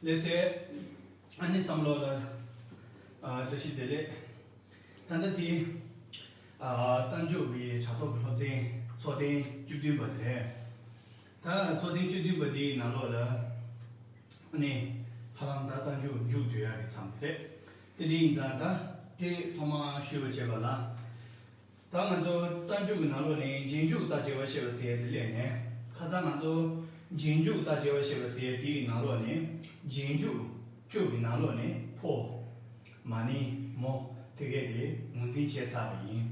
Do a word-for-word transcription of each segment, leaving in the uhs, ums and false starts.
ལགས་སེ། ཨ་ནི་ཚང་མ་ལོག་ལ་ཨ་བཀྲ་ཤིས་བདེ་ལེགས། ད་ལྟ་དེ་ཨ་རྟགས་འཇུག་གི་དྲ་ཐོག་གི་སློབ་ཚན་ཚོགས་ཐེངས་བཅུ་བདུན་པ་དེ་རེད། ད་ཚོགས་ཐེངས་བཅུ་བདུན་པ་དེའི་ནང་ལོགས་ལ་ཨ་ནི་ཧ་ལམ་ད་རྟགས་འཇུག་མཇུག་བསྡུ་ཡག་གི་མཚམས་དེ་རེད། དེ་འདྲ་ཡིན་ཙང་ད་དེ་ཐོག་མར་ཞུས་པ་བྱས་པ་ལ། ད་ང་ཚོ་རྟགས་འཇུག་གི་ནང་ལོགས་ནས་རྗེས་འཇུག་རྟགས་འཇལ་བར་བཤད་པ་ཟེར་ཡ་དེ་སླེབས་ནས། ཁ་སང་ང་ཚོ་རྗེས་འཇུག་རྟགས་འཇལ་བར་བཤད་པ་ཟེར་ཡ་དེའི་ནང་ལོགས་ནས་རྗེས་འཇུག་བཅུ་གི་ནང་ལོགས་ནས་ཕོ། མ་ནིང་། མོ། དེ་གས་དེ་ངོས་འཛིན་བྱས་ཚར་བ་ཡིན།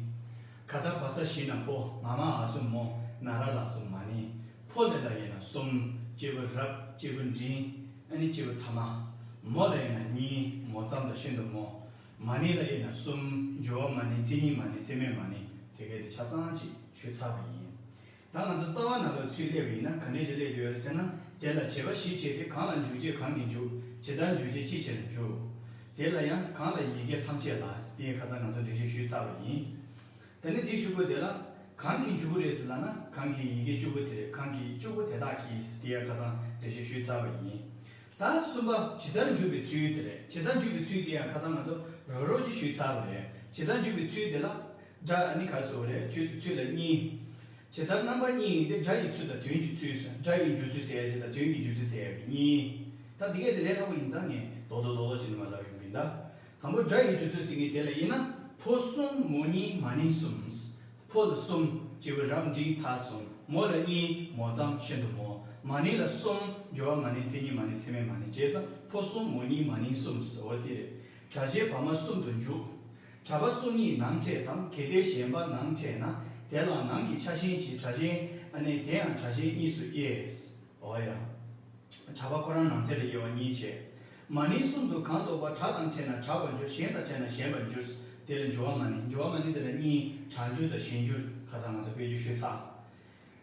ག་ད་བ་ས་བཞི་ན་ཕོ། ང་མ་འ་གསུམ་མོ། ན་ར་ལ་གསུམ་མ་ནིང་། ཕོ་ལ་ལ་ཡིན་ན་གསུམ། གཅིག་པུ་རབ། གཅིག་པུ་འབྲིང་། ཨ་ནི་གཅིག་པུ་ཐ་མ། མོ་ལ་ཡིན་ན་གཉིས། མོ་ཙམ་དང་ཤིན་ཏུ་མོ། མ་ནིང་ལ་དབྱེ་ན་གསུམ། སྦྱོར་བ་མ་ནིང་། མཚན་ཉིད་མ་ནིང་། ཚད་མས་མ་ནིང་། དེ་གས་དེ་ཆ་ཚང་ཅིག་ཞུས་ཚར་བ་ཡིན། ད་ང་ཚོ་རྩ་བ་ནང་ལ་ཚུར་སླེབས་པ་ཡིན་ན་ག་འདྲས་ཞིག་སླེབས་ཡོད་རེད་ཟེར་ན། དེ་ལ་བྱེད་པ་གཞི་བྱས་ཏེ། གང་ལ་འཇུག་བྱེད་གང་གིས་འཇུག་བྱེད་ལྟར་འཇུག་བྱེད་ཅི་ཕྱིར་འཇུག་དེ་ལ་ཡང་གང་ལ་ཡི་གེ་ཐམས་ཅད་ལ། དེ་ཁ་སང་ང་ཚོ་འགྲེལ་བཤད་ཞུས་ཚར་བ་ཡིན། ད་ནི་དེ་ཞུ་དགོས་དེ་ལ་གང་གིས་འཇུག་གི་རེད་ཟེར་ལབ་ན། གང་གིས་ཡི་གེ་བཅུ་པོ་དེ་རེད། གང་གིས་བཅུ་པོ་དེ་དག་གིས། དེ་ཡང་ཁ་སང་འགྲེལ་བཤད་ཞུས་ཚར་བ་ཡིན། ད་གསུམ་པ་ཇི་ལྟར་འཇུག་པའི་ཚུལ་དེ་རེད། ཇི་ལྟར་འཇུག་པའི་ཚུལ་དེ་ཡང་ཁ་སང་ང་ཚོ་རོབ་རོབ་ཅིག་ཞུས་ཚར་བ་རེད། ཇི་ལྟར་འཇུག་པའི་ཚུལ་དེ་ལ་སྒྲ་ནི་ག་སོ་རེད། ཚུལ་ཚུལ་ལ་གཉིས། ཇི་ལྟར་རྣམ་པ་གཉིས་ཡིན་ཏེ། སྒྲ་ཡི་ཚུལ་དང་དོན་གྱི་ཚུལ་ཟེར། སྒྲ་ཡི་འཇུག་ཚུལ་ཟེར་ཡ་ཅིག་དང་དོན་གྱི་འཇུག་ཚུལ་ཟེར་ཡ་གི་གཉིས། ད་འདི་གས་དེ་ལས་སླ་པོ་ཡིན་ཙང་ངས་རྡོག་རྡོག་རྡོག་རྡོག་བྱས་ནས་མར་ལབ་ཡོང་གི་ཡིན་ད། དང་པོ་སྒྲ་ཡི་འཇུག་ཚུལ་ཟེར་མཁན་དེ་ལ་དབྱེ་ན། ཕོ་གསུམ། མོ་གཉིས། མ་ནིང་གསུམ། ཕོ་ལ་གསུམ། གཅིག་པུ་རབ་འབྲིང་ཐ་གསུམ། མོ་ལ་གཉིས། མོ་ཙམ། ཤིན་ཏུ་མོ། མ་ནིང་ལ་གསུམ། སྦྱོར་བ་མ་ནིང་། མཚན་ཉིད་མ་ནིང་། ཚད་མས་མ་ནིང་། བྱས་ཙང་ཕོ་གསུམ། མོ་གཉིས། མ་ནིང་གསུམ་ཟེར་བ་དེ་རེད། གྲགས་ཆེན་བར་མ་གསུམ་དུ་འཇུག་གྲགས་པ་གསུམ་ཉིད་ནང་ཕྲད་དམ། གལ་ཏེ་གཞན་པ་ནང་ཕྲད་ན། དེ་ལ་ནང་གི་ཆ་ཤས་ཀྱི་གྲགས་ཆེན། ཨ་ནི་དེ་ཡང་གྲགས་ཆེན་གཉིས་སུ་དབྱེ། འོ་ཡ། གྲགས་པ་ཁོ་རང་ནང་ཚན་ལ་དབྱེ་བ་གཉིས་བྱས། མ་ནིང་གསུམ་དུ་གང་རྟོགས་པ། གྲགས་དང་ཕྲད་ན་གྲགས་པར་འགྱུར། གཞན་དང་ཕྲད་ན་ཞེན་པར་འགྱུར། དེ་ལ་སྦྱོར་བ་མ་ནིང་། སྦྱོར་བ་མ་ནིང་དེ་ལ་གཉིས། གྲགས་འགྱུར་དང་ཞེན་འགྱུར། ཁ་སང་ང་ཚོ་དཔེ་བརྗོད་ཞུས་ཚར།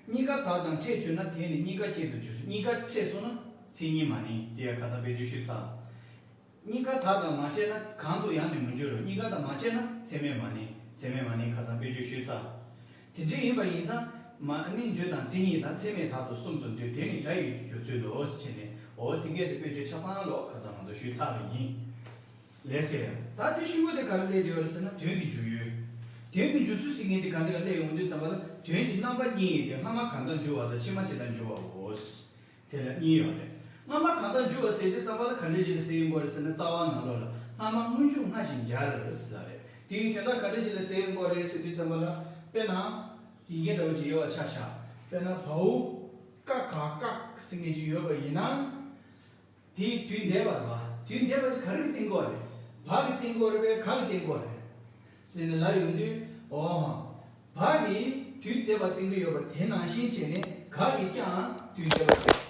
གཉིས་ཀ་དག་དང་ཕྲད་གྱུར་ན། དེ་ནི་གཉིས་ཀ་ཅན་དུ་འགྱུར། གཉིས་ཀ་ཕྲད་སོང་ན་མཚན་ཉིད་མ་ནིང་། དེ་ཡང་ཁ་སང་དཔེ་བརྗོད་ཞུས་ཚར། གཉིས་ཀ་དག་དང་མ་ཕྲད་ན་གང་དུ་ཡང་ནི་མི་འགྱུར་རོ། གཉིས་ཀ་དང་མ་ཕྲད་ན་ཚད་མས་མ་ནིང་། ཚད་མས་མ་ནིང་། ཁ་སང་དཔེ་བརྗོད་ཞུས་ཚར། དེ་འདྲ་ཡིན་པ་ཡིན་ཙང་མ་ནིང་འགྱུར་དང་མཚན་ཉིད་དང་ཚད་མས་དག་ཏུ་གསུམ་དུ་འདོད། དེ་ནི་སྒྲ་ཡི་འཇུག་ཚུལ་ལོ་ཟེར་ནས། འོ་དེ་གས་དེ་དཔེ་བརྗོད་ཆ་ཚང་ལོག་ཁ་སང་ང་ཚོ་ཞུས་ཚར་བ་ཡིན། ལགས་སེ། ད་དེ་ཤུ་གུ་དེ་ག་རེ་སླེབས་ཡོད་རེད་ཟེར་ན། དོན་གྱི་འཇུག་ཡུལ། དོན་གྱི་འཇུག་ཚུལ་ཟེར་མཁན་དེ་ག་འདྲ་ལ་སླེབས་ཡོང་དུས་ཙམ་པ་ལ། དོན་གྱི་རྣམ་པ་གཉིས་ཡིན་ཏེ། སྔ་མ་གང་དག་འཇུག་པ་དང་། ཕྱི་མ་ཇི་ལྟར་འཇུག་པའོ། དེ་ལ་གཉིས་ཡོད་རེད། སྔ་མ་གང་དག་འཇུག་པ་ཟེར་དུས་ཙམ་པ་ལ་ག་འདྲ་ཞིག་ལ་ཟེར་ཡོང་གི་རེད་ཟེར་ན། རྩ་བ་ནང་ལོགས་ལ་སྔ་མ་སྔོན་འཇུག་སྔ་ཞིང་འབྱར་ཟེར་ལ་རེད། དེ་ཡི་དོན་དག་ག་འདྲ་ཞིག་ལ་ཟེར་ཡོང་གི་རེད་ཟེར་དུས་ཙམ་པ་ལ། དཔེར་ན་ཡི་གེ་འདྲ་བོ་ཅིག་ཡོད་པ་ཆ་བཞག་དཔེར་ན་བའོ་ཀ་ག་ཀག་ཟེར་མཁན་ཅིག་ཡོད་པ་ཡིན་ན། དེའི་དུས་འདས་པ་རེད་བ། དུས་འདས་པ་དེ་ག་རེ་གི་སྟེང་གོ་རེད། བ་གི་སྟེང་གོ་རེད་པས། ག་གི་སྟེང་གོ་རེད་ཟེར་ནས་ལབ་ཡོང་དུས། འོ། བ་གི་དུས་འདས་པ་སྟེང་གི་ཡོད་པ་དེ་ནང་བཞིན་བྱས་ནས་ག་གི་ཀྱང་དུས་འདས་པ།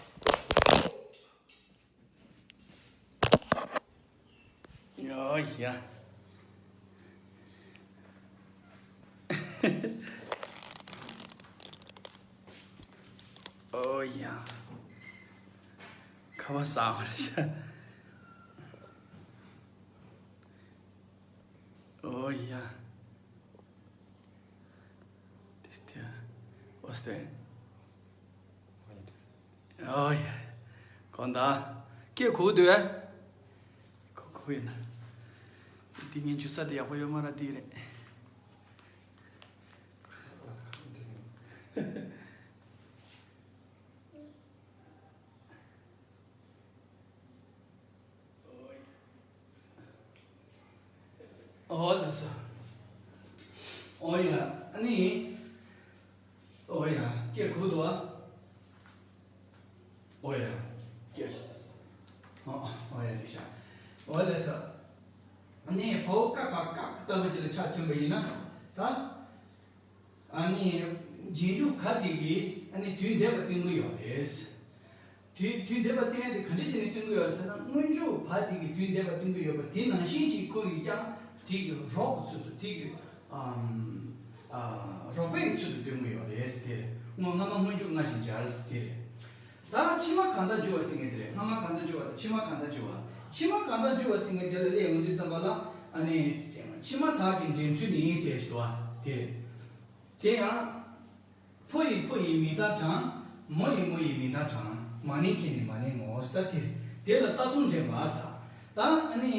ཨོ་ཡ། ཨོ་ཡ། ཁ་བ་ཟ་བ་རེད་ཤག་ཨོ་ཡ། དེ་དེ། ཨོ་སྟེ། ཨོ་ཡ། གང་ལྟར། སྐད་གོ་འདུག་ཨེ། གོ་གོ་ཡིན་ན། འདི་ངས་འཇུ་ས་དེ་ཡག་པོ་ཡོད་མ་རེད། འདི་རེད། ཨོ་ལགས་སོ། ཨོ་ཡ། ཨ་ནི། ཨོ་ཡ། སྐད་གོ་འདུག་ཨ། ཨོ་ཡ། སྐད། ཨོ་ཨོ་ཡ་ལེགས་ཤག་ཨོ་ལགས་སོ། ཨ་ནི་བའོ་ཀ་ག་ཀག་ལྟ་བུ་ཅིག་ལ་ཆ་མཚོན་པ་ཡིན་ན། ད། ཨ་ནི། རྗེས་འཇུག་ག་དེ་གིས་ཨ་ནི་དུས་འདས་པ་སྟོན་གྱི་ཡོད་རེད། དུས་དུས་འདས་པ་སྟོན་ཡ་དེ་ག་འདྲ་བྱས་ནས་སྟོན་གྱི་ཡོད་རེད་ཟེར་ན། སྔོན་འཇུག་བ་དེ་གིས་དུས་འདས་པ་སྟོན་གྱི་ཡོད་པ་དེ་ནང་བཞིན་གྱིས་ཁོ་ཡིས་ཀྱང་དེ་གི་རོགས་ཀྱི་ཚུལ་དུ། དེ་གི་ཨམ་ཨ་རོགས་པའི་ཚུལ་དུ་སྟོན་གྱི་ཡོད་རེད་ཟེར་དེ་རེད། སྔོན་སྔ་མ་སྔོན་འཇུག་སྔ་ཞིང་འབྱར་ཟེར་དེ་རེད། ད་ཕྱི་མ་གང་དག་འཇུག་པ་ཟེར་མཁན་དེ་རེད། སྔ་མ་གང་དག་འཇུག་པ་དང་ཕྱི་མ་གང་དག་འཇུག་པ། ཕྱི་མ་གང་དག་འཇུག་པ་ཟེར་མཁན་དེ་ལ་སླེབས་ཡོང་དུས་ཙམ་པ་ལ། ཨ་ནི་ཕྱི་མ་དག་གི་འདྲེན་ཚུལ་ནི་ཟེར་ཞིག་འདུག་པ་དེ་རེད། དེ་ཡང་། ཕོ་ཡིས་ཕོ་ཡི་མིང་མཐའ་དྲངས། མོ་ཡིས་མོ་ཡི་མིང་མཐའ་དྲངས། མ་ནིང་ཁྱེད་ནི་མ་ནིང་ངོ་ཟེར་དེ་རེད། དེ་ལ་རྟགས་མཚུངས་འདྲེན་པ་ཟེར། ད་ཨ་ནི་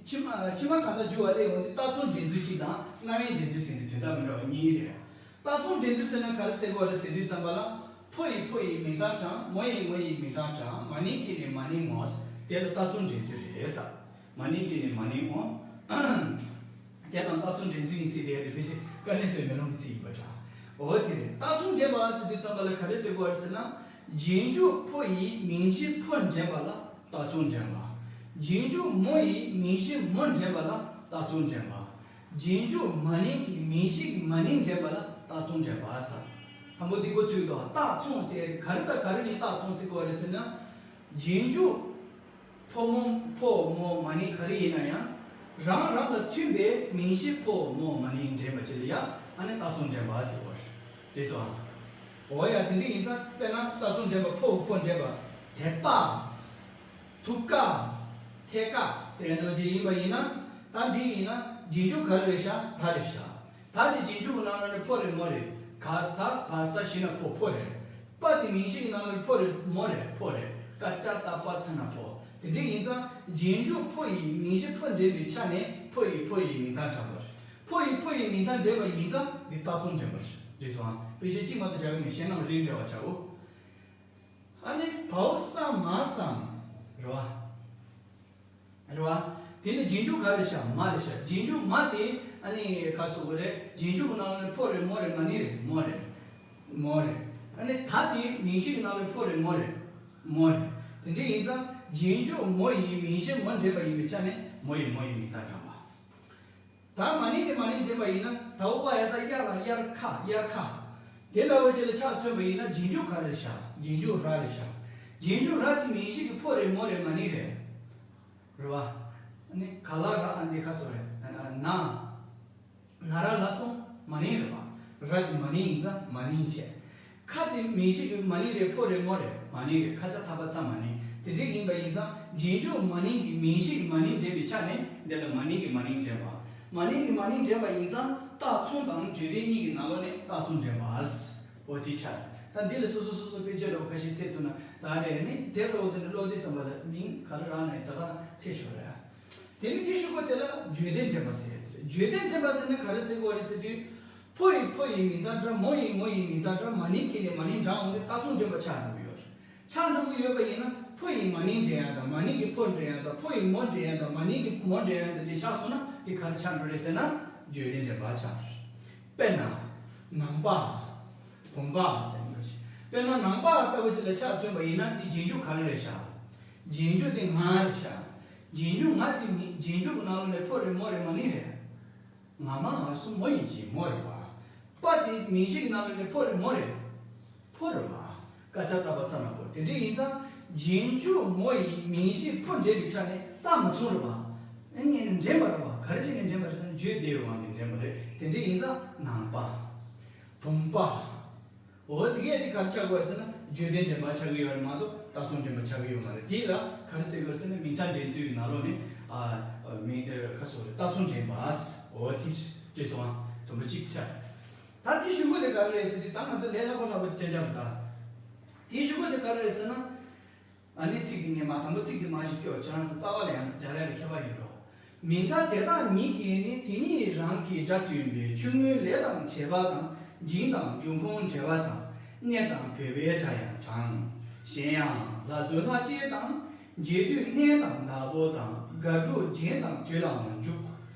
ཕྱི་མ་ཕྱི་མ་གང་ལྟར་འཇུག་པ་ལས་འོང་དུས་རྟགས་མཚུངས་འདྲེན་ཚུལ་གཅིག་དང་རྣམ་དབྱེ་འདྲེན་ཚུལ་ཟེར་ནས་དོན་དག་མི་འདྲ་བ་གཉིས་རེད། རྟགས་མཚུངས་འདྲེན་ཚུལ་ཟེར་ན་ག་རེ་ཟེར་དགོས་རེད་ཟེར་དུས་ཙམ་པ་ལ། ཕོ་ཡི་ཕོ་ཡི་མིང་མཐའ་དྲངས། མོ་ཡི་མོ་ཡི་མིང་མཐའ་དྲངས། མ་ནིང་གི་ནི་མ་ནིང་ངོ་། དེ་ལ་རྟགས་མཚུངས་འདྲེན་ཚུལ་རེད་ཟེར། མ་ནིང་གི་ནི་མ་ནིང་ངོ་། དེ་རྣམས་རྟགས་མཚུངས་འདྲེན་ཚུལ་ཡིན་ཟེར་དེ་ཡང་དེ་ཕལ་ཆེར་དཀའ་གནད་བཟོ་བའི་མེ་ལོང་གི་ཚིག་ཡིན་པ་འདྲ། འོ་དེ་རེད། རྟགས་མཚུངས་འདྲེན་པ་ཟེར་དུས་ཙམ་པ་ལ་ག་རེ་ཟེར་དགོས་རེད་ཟེར་ན། རྗེས་འཇུག་ཕོ་ཡིས་མིང་གཞི་ཕོ་འདྲེན་པ་ལ་རྟགས་མཚུངས་འདྲེན་པ། རྗེས་འཇུག་མོ་ཡིས་མིང་གཞི་མོ་འདྲེན་པ་ལ་རྟགས་མཚུངས་འདྲེན་པ། རྗེས་འཇུག་མ་ནིང་གིས་མིང་གཞི་མ་ནིང་འདྲེན་པ་ལ་རྟགས་མཚུངས་འདྲེན་པ་ཟེར། དང་པོ་འདི་འགོ་ཚུགས་དོ། རྟགས་མཚུངས་ཟེར་ག་རེ་དང་ག་རེ་ནི་རྟགས་མཚུངས་ཟེར་དགོས་རེད་ཟེར་ན། རྗེས་འཇུག་ཕོ་མོ་ཕོ་མོ་མ་ནིང་ག་རེ་ཡིན་ན་ཡང་། རང་རང་དང་མཐུན་པའི་མིང་གཞི་ཕོ་མོ་མ་ནིང་འདྲེན་པ་ཅིག་ལ་ཡང་ཨ་ནི་རྟགས་མཚུངས་འདྲེན་པ་ཟེར་བ་རེད། རེད་སོང་ཨ། འོ་ཡ་དེ་འདྲ་ཡིན་ཙང་དཔེར་ན་རྟགས་མཚུངས་འདྲེན་པ་ཕོ་ཕོ་འདྲེན་པ། དད་པ། ཐུགས་ཀ་ཐད་ཀ་ཟེར་འདྲ་ཅིག་ཡིན་པ་ཡིན་ན། ད་འདི་ཡིན་ན་རྗེས་འཇུག་ག་རེ་རེད་ཤག་ད་རེད་ཤག་ད་དེ་རྗེས་འཇུག་གི་ནང་ལ་ནི་ཕོ་རེད་མོ་རེད། ག་ད་བ་ས་ཞི་ན་ཕོ་ཕོ་རེད། པ་དེ་མིང་གཞི་གི་ནང་ལ་ནི་ཕོ་རེད་མོ་རེད་ཕོ་རེད། ཀ་ཅ་ཏ་པ་ཚ་ན་ཕོ། དེ་འདྲ་ཡིན་ཙང་རྗེས་འཇུག་ཕོ་ཡི་མིང་གཞི་ཕོ་འདྲེན་པའི་ཆ་ནས་ཕོ་ཡི་ཕོ་ཡི་མིང་མཐའ་དྲངས་པ་རེད། ཕོ་ཡི་ཕོ་ཡི་མིང་མཐའ་འདྲེན་པ་ཡིན་ཙང་འདི་རྟགས་མཚུངས་འདྲེན་པ་རེད། རེད་སོང་ཨ། དཔེ་ཆ་གཅིག་མ་གཏོགས་བྱ་གི་མེད། གཞན་རྣམས་རིགས་འགྲེ་བར་བྱའོ། ཨ་ནི་བའོ་ས་མ་སམ་རེད་བ། རེད་བ། དེ་ནི་རྗེས་འཇུག་ག་རེ་ཤག་མ་རེད་ཤག་རྗེས་འཇུག་མ་དེ་ཨ་ནི་ག་སོགས་རེད། རྗེས་འཇུག་གི་ནང་ནས་ཕོ་རེད་མོ་རེད་མ་ནིང་རེད་མོ་རེད། མོ་རེད། ཨ་ནི་ད་དེ་མིང་གཞི་གི་ནང་ནས་ཕོ་རེད་མོ་རེད། མོ་རེད། དེ་འདྲ་ཡིན་ཙང་རྗེས་འཇུག་མོ་ཡིས་མིང་གཞི་མོ་འདྲེན་པ་ཡིན་པའི་ཆ་ནས་མོ་ཡིས་མོ་ཡི་མིང་མཐའ་དྲངས་པ། ད་མ་ནིང་གི་མ་ནིང་འདྲེན་པ་ཡིན་ན་ད་འོ་བ་ཡ་ད་དབྱར་ལ་དབྱར་ཁ་དབྱར་ཁ། དེ་འདྲ་བོ་ཅིག་ལ་ཆ་མཚོན་པ་ཡིན་ན་རྗེས་འཇུག་ག་རེ་ཤག་རྗེས་འཇུག་ར་རེད་ཤག་རྗེས་འཇུག་ར་དེ་མིང་གཞི་གི་ཕོ་རེད་མོ་རེད་མ་ནིང་རེད། རེད་བ། ཨ་ནི་ག་ལ་ར་ཨ་འདི་ཁ་སོ་རེད། ན་ན་ར་ལ་སོང་མ་ནིང་རེད་བ། ར་དེ་མ་ནིང་ཡིན་ཙང་མ་ནིང་བྱས། ཁ་དེ་མིང་གཞི་གི་མ་ནིང་རེད་ཕོ་རེད་མོ་རེད་མ་ནིང་རེད། ཁ་ཆ་ཐ་པ་ཚ་མ་ནིང་། དེ་འདྲ་ཡིན་པ་ཡིན་ཙང་རྗེས་འཇུག་མ་ནིང་གི་མིང་གཞི་གི་མ་ནིང་འདྲེན་པའི་ཆ་ནས་འདི་ལ་མ་ནིང་གི་མ་ནིང་འདྲེན་པ། མ་ནིང་གི་མ་ནིང་འདྲེན་པ་ཡིན་ཙང་རྟགས་མཚུངས་དང་བརྗོད་དོན་གཉིས་ཀྱི་ནང་ལོགས་ནས་རྟགས་མཚུངས་འདྲེན་པ། འོ་དེ་ཆ། ད་འདི་ལ་སོ་སོ་སོ་སོ་དཔེ་བརྗོད་འདྲ་བོ་ཁ་ཤས་འཚོལ་ཐུབ་ན་ད་རེད། ནི་དེབ་འདྲ་བོ་དེ་འདྲ་ཀློག་དུས་ཙམ་པ་ལ་མིང་ག་རེ་རག་ན་ཡང་ད་ག་ན་འཚོལ་ཆོག་རེད། དེ་ནི་དེ་གཞུག་གུ་དེ་ལ་བརྗོད་དོན་འདྲེན་པ་ཟེར། བརྗོད་དོན་འདྲེན་པ་ཟེར་ན་ག་རེ་ཟེར་དགོས་རེད་ཟེར་དུས། ཕོ་ཡི་ཕོ་ཡི་མིང་མཐའ་དྲངས། མོ་ཡི་མོ་ཡི་མིང་མཐའ་དྲངས། མ་ནིང་གི་ནི་མ་ནིང་དྲངས་འོང་དུས་རྟགས་མཚུངས་འདྲེན་པ་ཆགས་འགྲོ་གི་ཡོད་རེད། ཆགས་འགྲོ་གི་ཡོད་པ་ཡིན་ན་ཕོ་ཡི་མ་ནིང་འདྲེན་ཡ་དང་མ་ནིང་གི་ཕོ་འདྲེན་ཡ་དང་ཕོ་ཡི་མོ་འདྲེན་ཡ་དང་མ་ནིང་གི་མོ་འདྲེན་ཡ་དང་འདི་ཆགས་སོང་ན་དེ་ག་རེ་ཆགས་འགྲོ་རེད་ཟེར་ན་བརྗོད་དོན་འདྲེན་པ་ཆགས་རེད། དཔེར་ན། ནང་པ། བུམ་པ་ཟེར་འདུག་དཔེར་ན་ནང་པ་ལྟ་བུ་ཅིག་ལ་ཆ་མཚོན་པ་ཡིན་ན་འདི་རྗེས་འཇུག་ག་རེ་རེད་ཤག་རྗེས་འཇུག་དེ་ང་རེད་ཤག་རྗེས་འཇུག་ང་དེ་མི་རྗེས་འཇུག་གི་ནང་ལོགས་ནས་ཕོ་རེད་མོ་རེད་མ་ནིང་རེད། ང་མ་ང་སུ་མོ་ཡིན་གྱི་མོ་རེད་བ། པ་དེ་མིང་གཞི་གི་ནང་ལོགས་ནས་ཕོ་རེད་མོ་རེད། ཕོ་རེད་བ། ཀ་ཅ་ཏ་པ་ཚ་ན་ཕོ། དེ་འདྲ་ཡིན་ཙང་རྗེས་འཇུག་མོ་ཡི་མིང་གཞི་ཕོ་འདྲེན་པའི་ཆ་ནས་རྟགས་མ་མཚུངས་རེད་བ། ཨ་ནི་འདྲེན་པ་རེད་བ། ག་རེ་བྱས་ནས་འདྲེན་པ་རེད་ཟེར་ན་བརྗོད་བདེ་བའི་དབང་གིས་འདྲེན་པ་རེད། དེ་འདྲ་ཡིན་ཙང་ནང་པ། བུམ་པ། འོ་དེ་གས་དེ་ག་རེ་ཆགས་དགོས་ཟེར་ན་བརྗོད་དོན་འདྲེན་པ་ཆགས་ཀྱི་ཡོད་རེད་མ་གཏོགས་རྟགས་མཚུངས་འདྲེན་པ་ཆགས་ཀྱི་ཡོད་མ་རེད། དེ་ལ་ག་རེ་ཟེར་དགོས་ཟེར་ན་མིང་མཐའ་འདྲེན་ཚུལ་གྱི་ནང་ལོགས་ནས་ཨ་མིང་ཨ་ཁ་སོ་རེད་རྟགས་མཚུངས་འདྲེན་པ། འོ་དེ་རེད་སོང་ཨ། དུམ་བུ་གཅིག་ཆགས། ད་དེ་གཞུག་གུ་དེ་ག་རེ་རེད་ཟེར་དུས་ད་ང་ཚོ་ལས་སླ་པོ་སླ་པོ་དེ་སྟོན་འཆར་ད། དེ་གཞུག་གུ་དེ་ག་རེ་རེད་ཟེར་ན། ཨ་ནི་ཚིག་འདི་ངས་མ་དང་པོ་ཚིག་འདི་མ་ཞིག་སྐྱོར་ཁྱེད་རང་ཚོ་རྩ་བ་ལ་ཡང་སྦྱར་ཡ་ལ་མཁས་པ་ཡིན་འགྲོ། མིང་མཐའ་དེ་དག་ཉིད་ཀྱིས་ནི་དེ་ཉིད་རང་གི་སྒྲ་མཐུན་པའི་ཆུང་ངུའི་ལས་དང་བྱེད་པ་དང་འཇིང་དང་འབྱུང་ཁུངས་འབྲེལ་བ་དང་གནས་དང་བོད་པའི་སྒྲ་ཡང་དྲངས། གཞན་ཡང་ལ་དུ་ལྷ་ཅེས་དང་འབྱེད་སྡུད་གནས་དང་བདག་པོ་དང་དགག་སྒྲུབ་རྒྱན་དང་དུས་ལའང་འཇུག་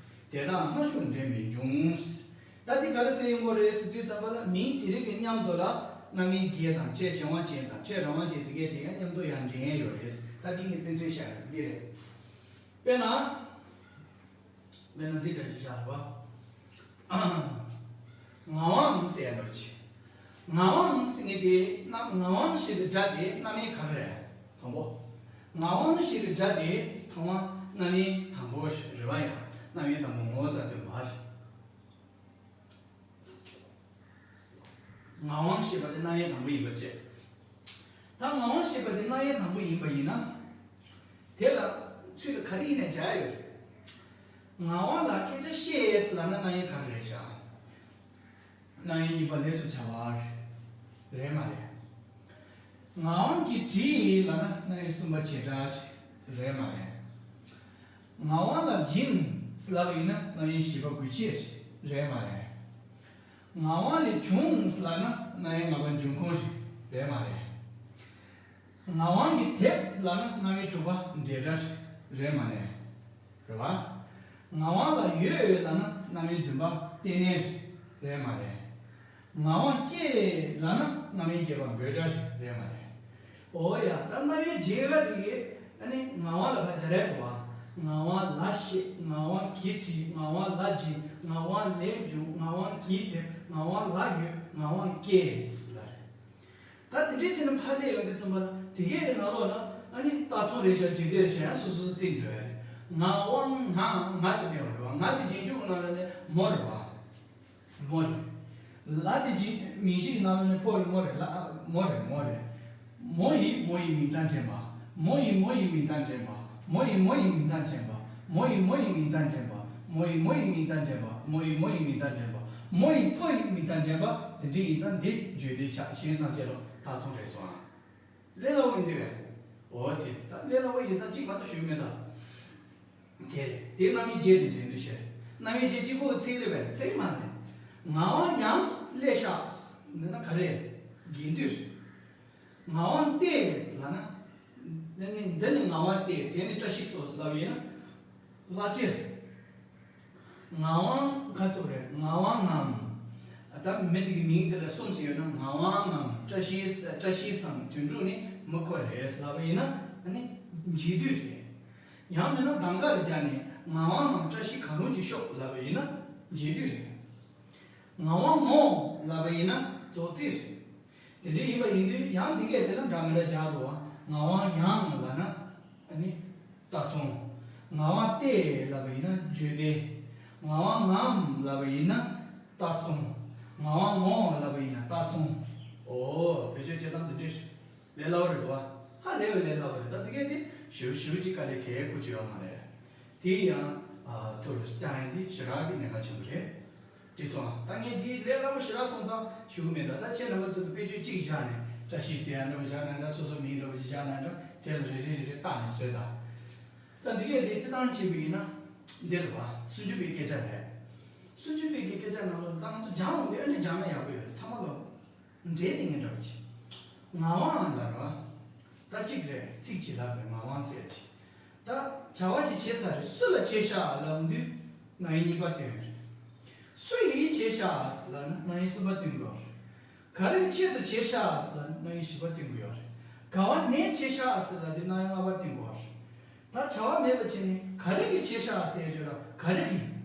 དེ་དག་སྔ་ཕྱོགས་འདྲེན་པའི་འབྱུང་། ད་འདི་ག་རེ་ཟེར་ཡོང་གི་རེད་ཟེར་དུས་ཙམ་པ་ལ་མིང་དེ་རིགས་ཀྱི་མཉམ་དུ་ལ་རྣམ་དབྱེ་བརྒྱད་དང་ཕྱེད་གཞན་དབང་ཅན་དང་ཕྱེད་རང་དབང་ཅན་དེ་གས་དེ་ཡང་མཉམ་དུ་ཡང་འདྲེན་ཡས་ཡོད་རེད། ད་འདི་ངས་དཔེ་མཚོན་བཤད་ཡོད་འདི་རེད། དཔེར་ན། དཔེར་ན་འདི་འདྲ་ཞིག་བཞག་རོགས། ངག་དབང་ཟེར་ཡ་འདྲ་ཅིག་ངག་དབང་ཟེར་མཁན་དེ་རྣམ་ངག་དབང་ཞེས་པའི་སྒྲ་དེ་རྣམ་དབྱེ་ག་རེ་རེད། དང་པོ། ངག་དབང་ཞེས་པའི་སྒྲ་དེ་ཐོག་མ་རྣམ་དབྱེ་དང་པོ་རེད་བ། ཡང་རྣམ་དབྱེ་དང་པོ་ངོ་བོ་ཙམ་དུ་མ་རེད། ངག་དབང་ཞེས་པ་དེ་རྣམ་དབྱེ་དང་པོ་ཡིན་པ་བྱས། ད་ངག་དབང་ཞེས་པ་དེ་རྣམ་དབྱེ་དང་པོ་ཡིན་པ་ཡིན་ན། དེ་ལ་ཚུལ་ག་རེ་ཡིན་ནས་སྦྱར་ཡོད་རེད། ངག་དབང་ལ་སྐད་ཆ་བཤད་ལབ་ན་རྣམ་དབྱེ་ག་རེ་རེད་ཤག་རྣམ་དབྱེ་གཉིས་པ་ལས་སུ་བྱ་བ་རེད། རེད་མ་རེད། ངག་དབང་གིས་བྲིས་ལབ་ན་རྣམ་དབྱེ་གསུམ་པ་བྱེད་སྒྲ་ཞིག་རེད་མ་རེད། ངག་དབང་ལ་སྦྱིན་ཟེར་ལབ་པ་ཡིན་ན་རྣམ་དབྱེ་བཞི་པ་དགོས་ཆེད་རེད་མ་རེད། ངག་དབང་ལས་བྱུང་ཟེར་ལབ་ན་རྣམ་དབྱེ་ལྔ་པ་འབྱུང་ཁུངས་རེད་མ་རེད། ངག་དབང་གིས་དེབ་ལབ་ན་རྣམ་དབྱེ་དྲུག་པ་འབྲེལ་སྒྲ་རེད་མ་རེད། རེད་བ། ངག་དབང་ལ་ཡོད་ལབ་ན་རྣམ་དབྱེ་བདུན་པ་རྟེན་གནས་རེད་མ་རེད། ངག་དབང་སྐྱེས་ལབ་ན་རྣམ་དབྱེ་བརྒྱད་པ་འབོད་སྒྲ་རེད་མ་རེད། འོ་ཡ། ད་རྣམ་དབྱེ་བརྒྱད་པ་དེ་གའི་ཨ་ནི་ངག་དབང་ལ་ཕར་སྦྱར་ཡ་འདུག་བ། ངག་དབང་ལ་ཞེས། ངག་དབང་གིས་བྲིས། ངག་དབང་ལ་སྦྱིན། ངག་དབང་ལས་བྱུང་། ངག་དབང་གིས་དེབ། ངག་དབང་ལ་ཡོད། ངག་དབང་སྐྱེས་ཟེར་ལ་རེད། ད་དེ་འདྲའི་ཕྱིར་ན་ཕར་སླེབས་ཡོང་དུས་ཙམ་པ་ལ་དེ་གའི་ནང་ལོགས་ལ་ཨ་ནི་རྟགས་མཚུངས་རེ་ཞིག་རྗེས་ཟློས་རེ་ཞིག་ཡང་སོ་སོ་སོ་བརྩིས་འགྲོ་ཡ་རེད། ངག་དབང་ང་ང་དེ་མེད་པ་རེད་བ། ང་དེ་རྗེས་འཇུག་གི་ནང་ལ་ནི་མོ་རེད་བ། མོ་རེད། ལ་དེ་རྗེས་མིང་གཞི་གི་ནང་ལ་ནི་ཕོ་རེད་མོ་རེད་ལ་མོ་རེད་མོ་རེད། མོ་ཡིས་མོ་ཡི་མིང་མཐའ་འདྲེན་པ། མོ་ཡིས་མོ་ཡི་མིང་མཐའ་འདྲེན་པ། མོ་ཡིས་མོ་ཡི་མིང་མཐའ་འདྲེན་པ། མོ་ཡིས་མོ་ཡི་མིང་མཐའ་འདྲེན་པ། མོ་ཡིས་མོ་ཡི་མིང་མཐའ་འདྲེན་པ། མོ་ཡིས་མོ་ཡི་མིང་མཐའ་འདྲེན་པ། མོ་ཡིས་ཕོ་ཡི་མིང་མཐའ་འདྲེན་པ། དེ་འདྲ་ཡིན་ཙང་འདི་བརྗོད་འདོད་ཆགས་གཞན་དང་བཅས་ལོ་ད་སོང་རེད་སོང་ཨ། ལས་སླ་བོ་ཡིན་དུས་བས། འོ་དེ་ད་ལས་སླ་བོ་ཡིན་ཙང་གཅིག་མ་གཏོགས་ཞུ་མེད་ད། དེ་རེད། དེ་རྣམ་དབྱེ་བརྒྱད་དེ་འདྲེན་འདོད་བཤད། རྣམ་དབྱེ་བརྒྱད་གཅིག་པོ་ཚིག་རེད་བས་ཚིག་མ་རེད། ངག་དབང་ཡང་ལས་ཤག་འདི་ན་ག་རེ་རྒྱན་སྡུད་རེད། ངག་དབང་སྟེ་ལབ་ན། འདི་ནི་འདི་ནི་ངག་དབང་སྟེ་དེ་ནི་བཀྲ་ཤིས་སོ་ལབ་ཡིན་ན། ལྷག་ཆད། ངག་དབང་ག་སོགས་རེད། ངག་དབང་ངམ། ད་མི་དེ་གི་མིང་དེ་ལ་གསུམ་ཞིག་ཡོད་ན་ངག་དབང་ངམ་བཀྲ་ཤིས་བཀྲ་ཤིས་སམ་དོན་གྲུབ་ནི་མི་ཁོ་རེད་ལབ་པ་ཡིན་ན་ཨ་ནི་འབྱེད་སྡུད་རེད། ཡང་མིན་ན་གདམ་ག་ལ་སྦྱར་ནས་ངག་དབང་ངམ་བཀྲ་ཤིས་གང་རུང་ཅིག་ཤོག་ལབ་པ་ཡིན་ན་འབྱེད་སྡུད་རེད། ངག་དབང་ངོ་ལབ་པ་ཡིན་ན་རྫོགས་ཚིག་རེད། དེ་འདྲ་ཡིན་པ་ཡིན་དུས་ཡང་འདི་གས་དེ་ལ་འདྲ་མི་འདྲ་སྦྱར་འདུག་བ། ངག་དབང་ཡང་ལབ་ན་ཨ་ནི་རྟགས་མཚུངས། ངག་དབང་སྟེ་ལབ་པ་ཡིན་ན་བརྗོད་འདོད། ངག་དབང་ངམ་ལབ་པ་ཡིན་ན་རྟགས་མཚུངས། ངག་དབང་ངོ་ལབ་པ་ཡིན་ན་རྟགས་མཚུངས། འོ་བེད་སྤྱོད་བྱེད་སྟངས་འདི་འདྲ་རེད། ལས་སླ་བོ་རེད་འདུག་བ། ཧ་ལས་པའི་ལས་སླ་བོ་རེད། ད་འདི་གས་དེ་ཞིབ་ཞིབ་ཅིག་དཀའ་ལས་གལ་དགུ་ཅིག་ཡོད་མ་རེད། དེ་ཡང་ཐུར་བསྐྱང་ཡ་འདི་ཞེ་དྲག་གི་གནད་འགག་ཆེན་པོ་རེད། དེ་སོང་ད་ངས་འདི་ལས་སླ་བོ་ཞེ་དྲག་སོང་ཙང་ཞུ་གི་མེད། ད་ད་ཁྱེད་རྣམ་པ་ཚོ་གི་དཔེ་བརྗོད་གཅིག་བཞག་ནས་བཀྲ་ཤིས་ཟེར་ཡ་འདྲ་བོ་བཞག་ན་འདྲ། སོ་སོ་མིང་འདྲ་བོ་ཞིག་བཞག་ན་འདྲ། དེ་ལ་རེ་རེ་རེ་རེ་བཏགས་ནས་བཟོས་ད། ད་འདི་གས་དེ་སྤྱི་བཏང་བྱས་པ་ཡིན་ན་འདི་རེད་བ། སུམ་ཅུ་པའི་སྐད་ཆ་རེད། སུམ་ཅུ་པའི་གི་སྐད་ཆ་ནང་ལོགས་ད་ང་ཚོ་སྦྱང་འོང་དུས་ཨ་ནི་སྦྱང་ན་ཡག་པོ་ཡོད་རེད། ཚང་མ་ལོ་འདྲེས་ནས་ངན་འདྲ་བོ་བྱེད། ངག་དབང་ལབ་རེད་བ། ད་གཅིག་རེད། ཚིག་གཅིག་ལབ་རེད། ངག་དབང་ཟེར་གྱི། ད་བྱ་བ་ཞིག་བྱས་ཚར་རེད། སུ་ལ་བྱས་ཤག་ལབ་དུས་ང་ཡི་གཉིས་པ་སྟོན་རེད། སུ་ཡིས་བྱས་ཤག་ལབ་ན་ང་ཡི་གསུམ་པ་སྟོན་དགོས་རེད། ག་རེའི་ཆེད་དུ་བྱས་ཤག་ལབ་ན་ང་ཡི་བཞི་པ་སྟོན་དགོས་ཡོད་རེད། ག་བ་ནས་བྱས་ཤག་ལབ་དུས་ང་ཡི་ལྔ་པ་སྟོན་དགོས་རེད། ད་བྱ་བ་མེད་པ་བྱས་ནས་ག་རེ་གིས་བྱས་ཤག་ཟེར་ཡ་ཅིག་ཡོད་རེད། ག་རེ་གིས།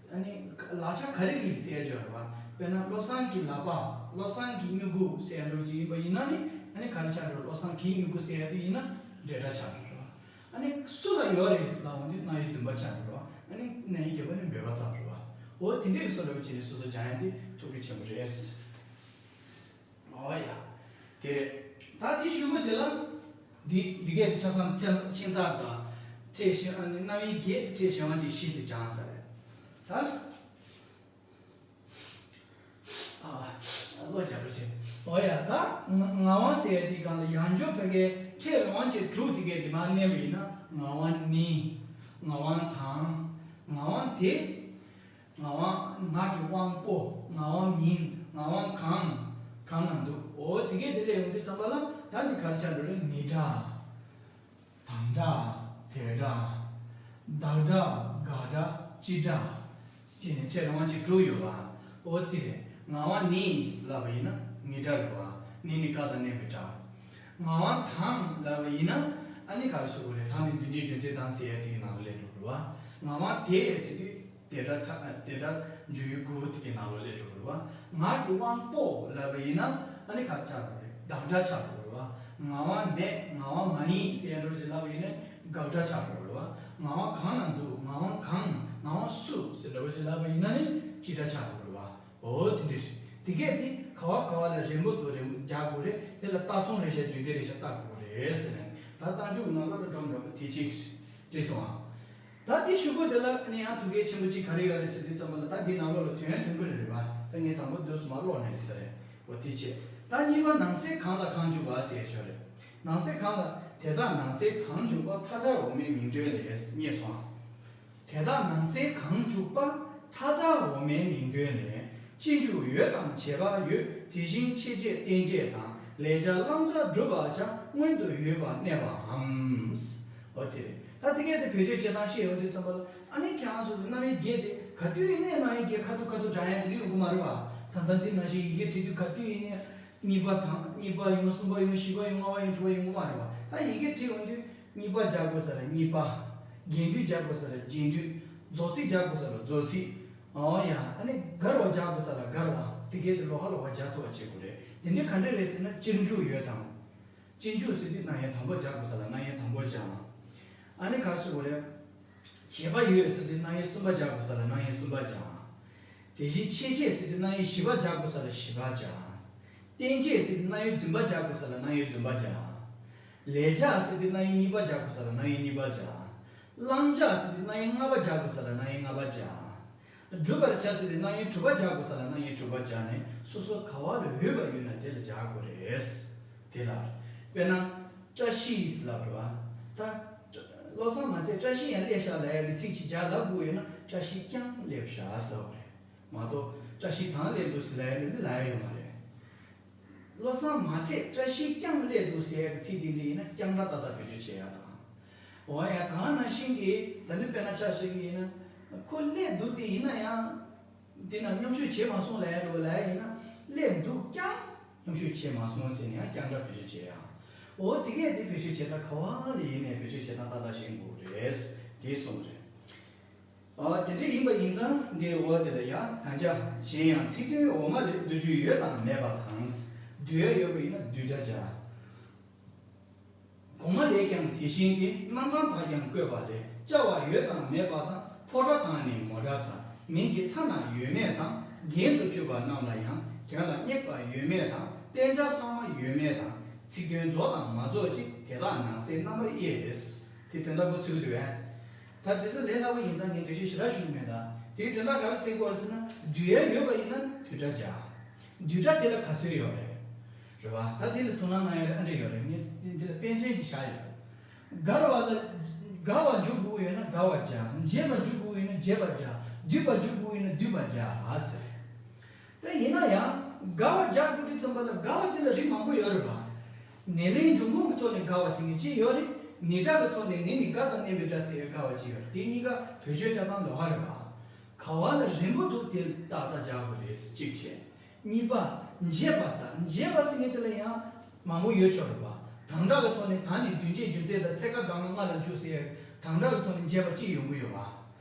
ཨ་ནི་ལག་ཆ་ག་རེ་གིས་ཟེར་ཡ་ཅིག་ཡོད་རེད་བ། དཔེར་ན་བློ་བཟང་གི་ལག་པ། བློ་བཟང་གི་སྨྱུ་གུ་ཟེར་ཡ་འདྲ་བོ་ཅིག་ཡིན་པ་ཡིན་ན་ནི་ཨ་ནི་ག་རེ་ཆགས་འགྲོ། བློ་བཟང་གི་སྨྱུ་གུ་ཟེར་ཡ་དེ་ཡིན་ན་འབྲེལ་སྒྲ་ཆགས་འགྲོ་རེད་བ། ཨ་ནི་སུ་ལ་ཡོད་རེད་ཟེར་ལབ་འོང་དུས་རྣམ་དབྱེ་བདུན་པ་ཆགས་འགྲོ་རེད་བ། ཨ་ནི་རྣམ་དབྱེ་བརྒྱད་པ་ནི་འབོད་པ་ཙམ་རེད་བ། འོ་དེ་འདྲའི་བཟོ་འདྲ་བོ་བྱས་ནས་སོ་སོ་སྦྱང་ཡ་དེ་ཐུགས་གལ་ཆེན་པོ་རེད། འོ་ཡ། དེ་རེད། ད་དེ་ཞུ་གི་དེ་ལ། འདི་འདི་གས་དེ་ཆ་ཚང་ཆ་ཆིང་ཚགས་དང་། ཕྲད་གཞན་ཨ་ནི་རྣམ་དབྱེ་བརྒྱད་ཕྲད་གཞན་དབང་ཅན་བཞི་དེ་སྦྱངས་ཚར་རེད། ད། ཨ། བློ་རྒྱ་པོ་བྱེད། འོ་ཡ། ད་ངག་དབང་ཟེར་ཡ་དེ་གང་ལ་ཡང་འཇོག་ཕ་གའི་ཕྲད་རང་དབང་ཅན་དྲུག་དེ་གས་དེ་མར་གནས་པ་ཡིན་ན་ངག་དབང་ནི། ངག་དབང་དང་། ངག་དབང་དེ། ངག་དབང་། ངག་གི་དབང་པོ། ངག་དབང་མིན། ངག་དབང་གང་། གང་ན་འདུག་འོ་དེ་གས་དེ་ལས་ཡོང་དུས་ཙམ་པ་ལ་ད་འདི་ག་རེ་ཆགས་འགྲོ་རེད། ནི་སྒྲ། དང་སྒྲ། དེ་སྒྲ། བདག་སྒྲ། དགག་སྒྲ། སྤྱི་སྒྲ། ཅེས་ནས་ཕྲད་རང་དབང་ཅན་དྲུག་ཡོད་པ། འོ་དེ་རེད། ངག་དབང་ནི་ལབ་པ་ཡིན་ན་ནི་སྒྲ་རེད་བ། ནི་ནི་ཀ་དང་གནས་པའི་སྒྲ། ངག་དབང་དང་ལབ་པ་ཡིན་ན་ཨ་ནི་ག་རེ་ཟེར་དགོས་རེད། དང་ནི་དོན་གྱི་རྒྱུ་མཚན་དང་ཟེར་ཡ་དེ་གི་ནང་ལ་སླེབས་འགྲོ་གི་རེད་བ། ངག་དབང་དེ་ཟེར་དུས། དེ་སྒྲ་ཐ། དེ་སྒྲ་འཇུག་ཡུལ་དགུ་དེ་གའི་ནང་ལོགས་སླེབས་འགྲོ་གི་རེད་བ། ངག་གི་དབང་པོ་ལབ་པ་ཡིན་ན་ཨ་ནི་ག་རེ་ཆགས་འགྲོ་རེད། བདག་སྒྲ་ཆགས་འགྲོ་རེད་བ། ངག་དབང་མེད། ངག་དབང་མ་ཡིན་ཟེར་ཡ་འདྲ་བོ་ཅིག་ལབ་པ་ཡིན་ན་དགག་སྒྲ་ཆགས་འགྲོ་རེད་བ། ངག་དབང་གང་ན་འདུག་ངག་དབང་གང་། ངག་དབང་སུ་ཟེར་འདྲ་བོ་ཅིག་ལབ་པ་ཡིན་ན་ནི་སྤྱི་སྒྲ་ཆགས་འགྲོ་རེད་བ། འོ་དེ་འདྲ་རེད། དེ་གས་དེ་ག་བ་ག་བ་ལ་རན་པོ་དང་རན་པོ་རྒྱག་དགོས་རེད། དེ་ལ་རྟགས་མཚུངས་རེ་བཞག་རྒྱུ་འབྲས་རེ་བཞག་བཏགས་དགོས་རེད་ཟེར་ནས་ད་རྟགས་འཇུག་ནང་ལོགས་ལ་འགྲོ་འགྲོ་བ་དེ་གཅིག་རེད། རེད་སོང་ཨ། ད་དེ་ཞུ་དགོས་དེ་ལ་ནི་ཡང་ཐུགས་གལ་ཆེན་པོ་གཅིག་ག་རེ་ཡོད་རེད་ཟེར་དུས་ཙམ་པ་ལ་ད་འདི་ནང་ལོགས་ལ་དོན་མཐུན་པོ་རེ་རེད་བ། ད་ངས་དང་པོ་དུས་སུ་མ་ཀློག་ནས་རེད་ས་རེད། འོ་དེ་བྱས། ད་གཉིས་པ་ནང་གསེས་གང་ལ་གང་འཇུག་པ་ཟེར་ཡ་ཅིག་ཡོད་རེད། ནང་གསེས་གང་ལ། དེ་དག་ནང་གསེས་གང་འཇུག་པ་མཐའ་སྦྱར་འོག་མའི་མིང་དོན་ལས། རྙེད་སོང་། དེ་དག་ནང་གསེས་གང་འཇུག་པ་མཐའ་སྦྱར་འོག་མའི་མིང་དོན་ལས། སྤྱི་འཇུག་ཡོད་དང་བྱེད་པ་ཡོད། དེ་བཞིན་ཆེད་བྱེད་བརྟན་བྱེད་དང་། ལེགས་སྦྱར་བླང་བྱ་བསྒྲུབ་པར་བྱ། སྔོན་དུ་ཡོད་པར་གནས་པའམ། འོ་དེ་རེད། ད་དེ་གས་དེ་བེད་སྤྱོད་བྱེད་སྟངས་ཤེས་ཡོང་དུས་ཙམ་པ་ལ། ཨ་ནི་ཁྱེད་རང་ཚོ་གི་རྣམ་དབྱེ་བརྒྱད་དེ་ག་དུས་ཡིན་ནའི་རྣམ་དབྱེ་བརྒྱད་ཁ་ཐུག་ཁ་ཐུག་སྦྱང་ཡ་དེ་འདྲ་ཡོང་གི་མ་རེད་པ། ད་ལྟ་འདི་ནང་བཞིན་ཡི་གེ་བྲིས་དུས་ག་དུས་ཡིན་ནའི། གཉིས་པ་དང་། གཉིས་པ་ཡོང་། གསུམ་པ་ཡོང་། བཞི་པ་ཡོང་། ལྔ་པ་ཡོང་། དྲུག་པ་ཡོང་གི་མ་རེད་པ། ད་ཡི་གེ་བྲིས་ཡོང་དུས་གཉིས་པ་སྦྱར་དགོས་ས་ལ་གཉིས་པ། རྒྱན་སྡུད་སྦྱར་དགོས་ས་ལ་རྒྱན་སྡུད། རྫོགས་ཚིག་སྦྱར་དགོས་ས་ལ་རྫོགས་ཚིག། ཨོ་ཡ། ཨ་ནི་བསྒར་བ་སྦྱར་དགོས་ས་ལ་བསྒར་བ། དེ་གས་དེ་ལོགས་ཀ་ལོགས་ཀ་སྦྱར་ཐུབ་པ་བྱེད་དགོས་རེད། དེ་འདྲའི་ག་འདྲ་རེད་ཟེར་ན། སྤྱིར་འཇུག་ཡོད་དང་། སྤྱིར་འཇུག་ཟེར་དུས་རྣམ་དབྱེ་དང་པོ་སྦྱར་དགོས་ས་ལ་རྣམ་དབྱེ་དང་པོ་སྦྱར། ཨ་ནི་ག་རེ་ཟེར་དགོས་རེད། བྱེད་པ་ཡོད་ཟེར་དུས་རྣམ་དབྱེ་གསུམ་པ་སྦྱར་དགོས་ས་ལ་རྣམ་དབྱེ་གསུམ་པ་སྦྱར། དེ་བཞིན་ཆེད་བྱེད་ཟེར་དུས་རྣམ་དབྱེ་བཞི་པ་སྦྱར་དགོས་ས་ལ་བཞི་པ་སྦྱར། རྟེན་བྱེད་ཟེར་དུས་རྣམ་དབྱེ་བདུན་པ་སྦྱར་དགོས་ས་ལ་རྣམ་དབྱེ་བདུན་པ་སྦྱར། ལེགས་སྦྱར་ཟེར་དུས་རྣམ་དབྱེ་གཉིས་པ་སྦྱར་དགོས་ས་ལ་རྣམ་དབྱེ་གཉིས་པ་སྦྱར། བླང་བྱ་ཟེར་དུས་རྣམ་དབྱེ་ལྔ་པ་སྦྱར་དགོས་ས་ལ་རྣམ་དབྱེ་ལྔ་པ་སྦྱར། བསྒྲུབ་པར་བྱ་ཟེར་དུས་རྣམ་དབྱེ་དྲུག་པ་སྦྱར་དགོས་ས་ལ་རྣམ་དབྱེ་དྲུག་པ་སྦྱར་ནས། སོ་སོ་ག་བ་ལ་འོས་པ་ཡོད་ན་དེ་ལ་སྦྱར་དགོས་རེད། དེ་ལ། དཔེར་ན། བཀྲ་ཤིས་ལབ་རེད་བ། ད། བློ་བཟང་མ་ཚད་བཀྲ་ཤིས་ཡང་སླེབས་ཤག་ལབ་ཡ་གི་ཚིག་ཅིག་སྦྱར་ལབ་དགོས་ཡོད་ན། བཀྲ་ཤིས་ཀྱང་སླེབས་ཤག་ཟེར་བ་རེད། མ་གཏོགས་བཀྲ་ཤིས་དང་སླེབས་འདུག་ཟེར་ལབ་ཡ་ལབ་ནི་ལབ་ཡ་ཡོད་མ་རེད། བློ་བཟང་མ་ཚད་བཀྲ་ཤིས་ཀྱང་སླེབས་འདུག་ཟེར་ཡ་གི་ཚིག་དེ་འདྲ་ཡིན་ན་རྐྱང་སྒྲ་ཏག་ཏག་བེད་སྤྱོད་བྱེད་ཡ་དང་། འོ་ཡ། དེ་ནང་བཞིན་གྱི་ད་ནི་དཔེར་ན་ཆ་བཞག་གི་ཡིན་ན། ཁོ་སླེབས་འདུག་དེ་ཡིན་ན་ཡང་། དེ་ན་མཉམ་ཞུགས་བྱས་མ་སོང་ལབ་ཡ་འདྲ་བོ་ལབ་ཡ་ཡིན་ན། སླེབས་འདུག་ཀྱང་མཉམ་ཞུགས་བྱས་མ་སོང་ཟེར་ནས་ཡང་རྐྱང་སྒྲ་བེད་སྤྱོད་བྱེད་ཡ། འོ་དེ་གས་དེ་བེད་སྤྱོད་བྱེད་སྟངས་ག་བ་ལ་ཡིན་ནའི་བེད་སྤྱོད་བྱེད་སྟངས་ཏག་ཏག་ཤེས་དགོས་རེད། དེ་གསུངས་རེད། ཨ། དེ་འདྲ་ཡིན་པ་ཡིན་ཙང་འདིའི་འོག་དེ་ལ་ཡང་། ད་ཆ་གཞན་ཡང་ཚིག་དོན་འོག་མ་ལས་བསྡུ་རྒྱུ་ཡོད་དང་མེད་པ་དང་། བསྡུ་ཡ་ཡོད་པ་ཡིན་ན་བསྡུས་སྒྲ་སྦྱར། གོང་མ་ལས་ཀྱང་དེ་བཞིན་ཏེ། རྣམ་གྲངས་དག་ཀྱང་བཀོད་པ་ལས། བྱ་བ་ཡོད་དང་མེད་པ་དང་། ཕོ་སྒྲ་དང་ནི་མོ་སྒྲ་དང་། མིང་གི་མཐའ་ན་ཡོད་མེད་དང་། རྒྱན་དུ་བཅུག་པ་རྣམས་ལ་ཡང་། དོན་ལ་སྙེག་པ་ཡོད་མེད་དང་། བསྟན་བྱ་ལྷག་མ་ཡོད་མེད་དང་། ཚིག་དོན་རྫོགས་དང་མ་རྫོགས་ཅིག་དེ་དག་ནང་གསེས་རྣམ་པར་དབྱེ། དེ་དོན་དག་པོ་ཚུལ་དུ་བས། ད་དེ་ཚོ་ལས་སླ་པོ་ཡིན་ཙང་ངས་འགྲེལ་བཤད་ཞེ་དྲག་ཞུ་གི་མེད། ད་དེའི་དོན་དག་ག་རེ་ཟེར་དགོས་རེད་ཟེར་ན། བསྡུ་ཡ་ཡོད་པ་ཡིན་ན་བསྡུས་སྒྲ་སྦྱར། བསྡུས་སྒྲ་དེ་ལ་ག་ཚོད་ཡོད་རེད། རེད་བ། ད་དེ་ལ་དོ་སྣང་གནང་ཡ་ཨ་འདྲ་ཡོད་རེད། ངས་འདི་ལ་དཔེ་མཚོན་ཅིག་བཞག་ཡོད། དགར་བ་ལ། དགར་བ་འཇུག་དགོས་ཡོད་ན་དགར་བ་སྦྱར། འབྱེད་པ་འཇུག་དགོས་ཡོད་ན་འབྱེད་པ་སྦྱར། བསྡུས་པ་འཇུག་དགོས་ཡོད་ན་བསྡུས་པ་སྦྱར་ཟེར། དེ་ཡིན་ན་ཡང་དགར་བ་སྦྱར་དགོས་དུས་ཙམ་པ་ལ་དགར་བ་དེ་ལ་རིགས་མང་པོ་ཡོད་རེད་བ། ནེ་ལེན་འབྱུང་ཁུངས་ཀྱི་ཐོག་ནས་དགར་བ་ཟེར་མཁན་གཅིག་ཡོད་རེད། ནེ་སྒྲ་གི་ཐོག་ནས་ནེ་ནི་དགར་དང་ལྡན་པའི་སྒྲ་ཟེར་བའི་དགར་བ་གཅིག་ཡོད་རེད། དེ་གཉིས་ཀ་བེད་སྤྱོད་བྱ་སྟངས་ལོགས་ཀ་རེད་བ། ག་བ་ལ་རན་པོ་འདུག་དེ་ཏག་ཏག་སྦྱར་དགོས་རེད། གཅིག་བྱས། གཉིས་པ། འབྱེད་པ་ཟེར། འབྱེད་པ་ཟེར་མཁན་དེ་ལ་ཡང་མང་པོ་ཡོད་ཆོག་རེད་བ། དང་སྒྲ་གི་ཐོག་ནས་ད་ནི་དོན་བྱེད་རྒྱུ་མཚན་དང་ཚེ་སྐབས་གདམས་ངག་ལྔ་ལ་འཇུག་ཟེར་ཡ་དང་སྒྲ་གི་ཐོག་ནས་འབྱེད་པ་གཅིག་ཡོང་གི་ཡོད་བ།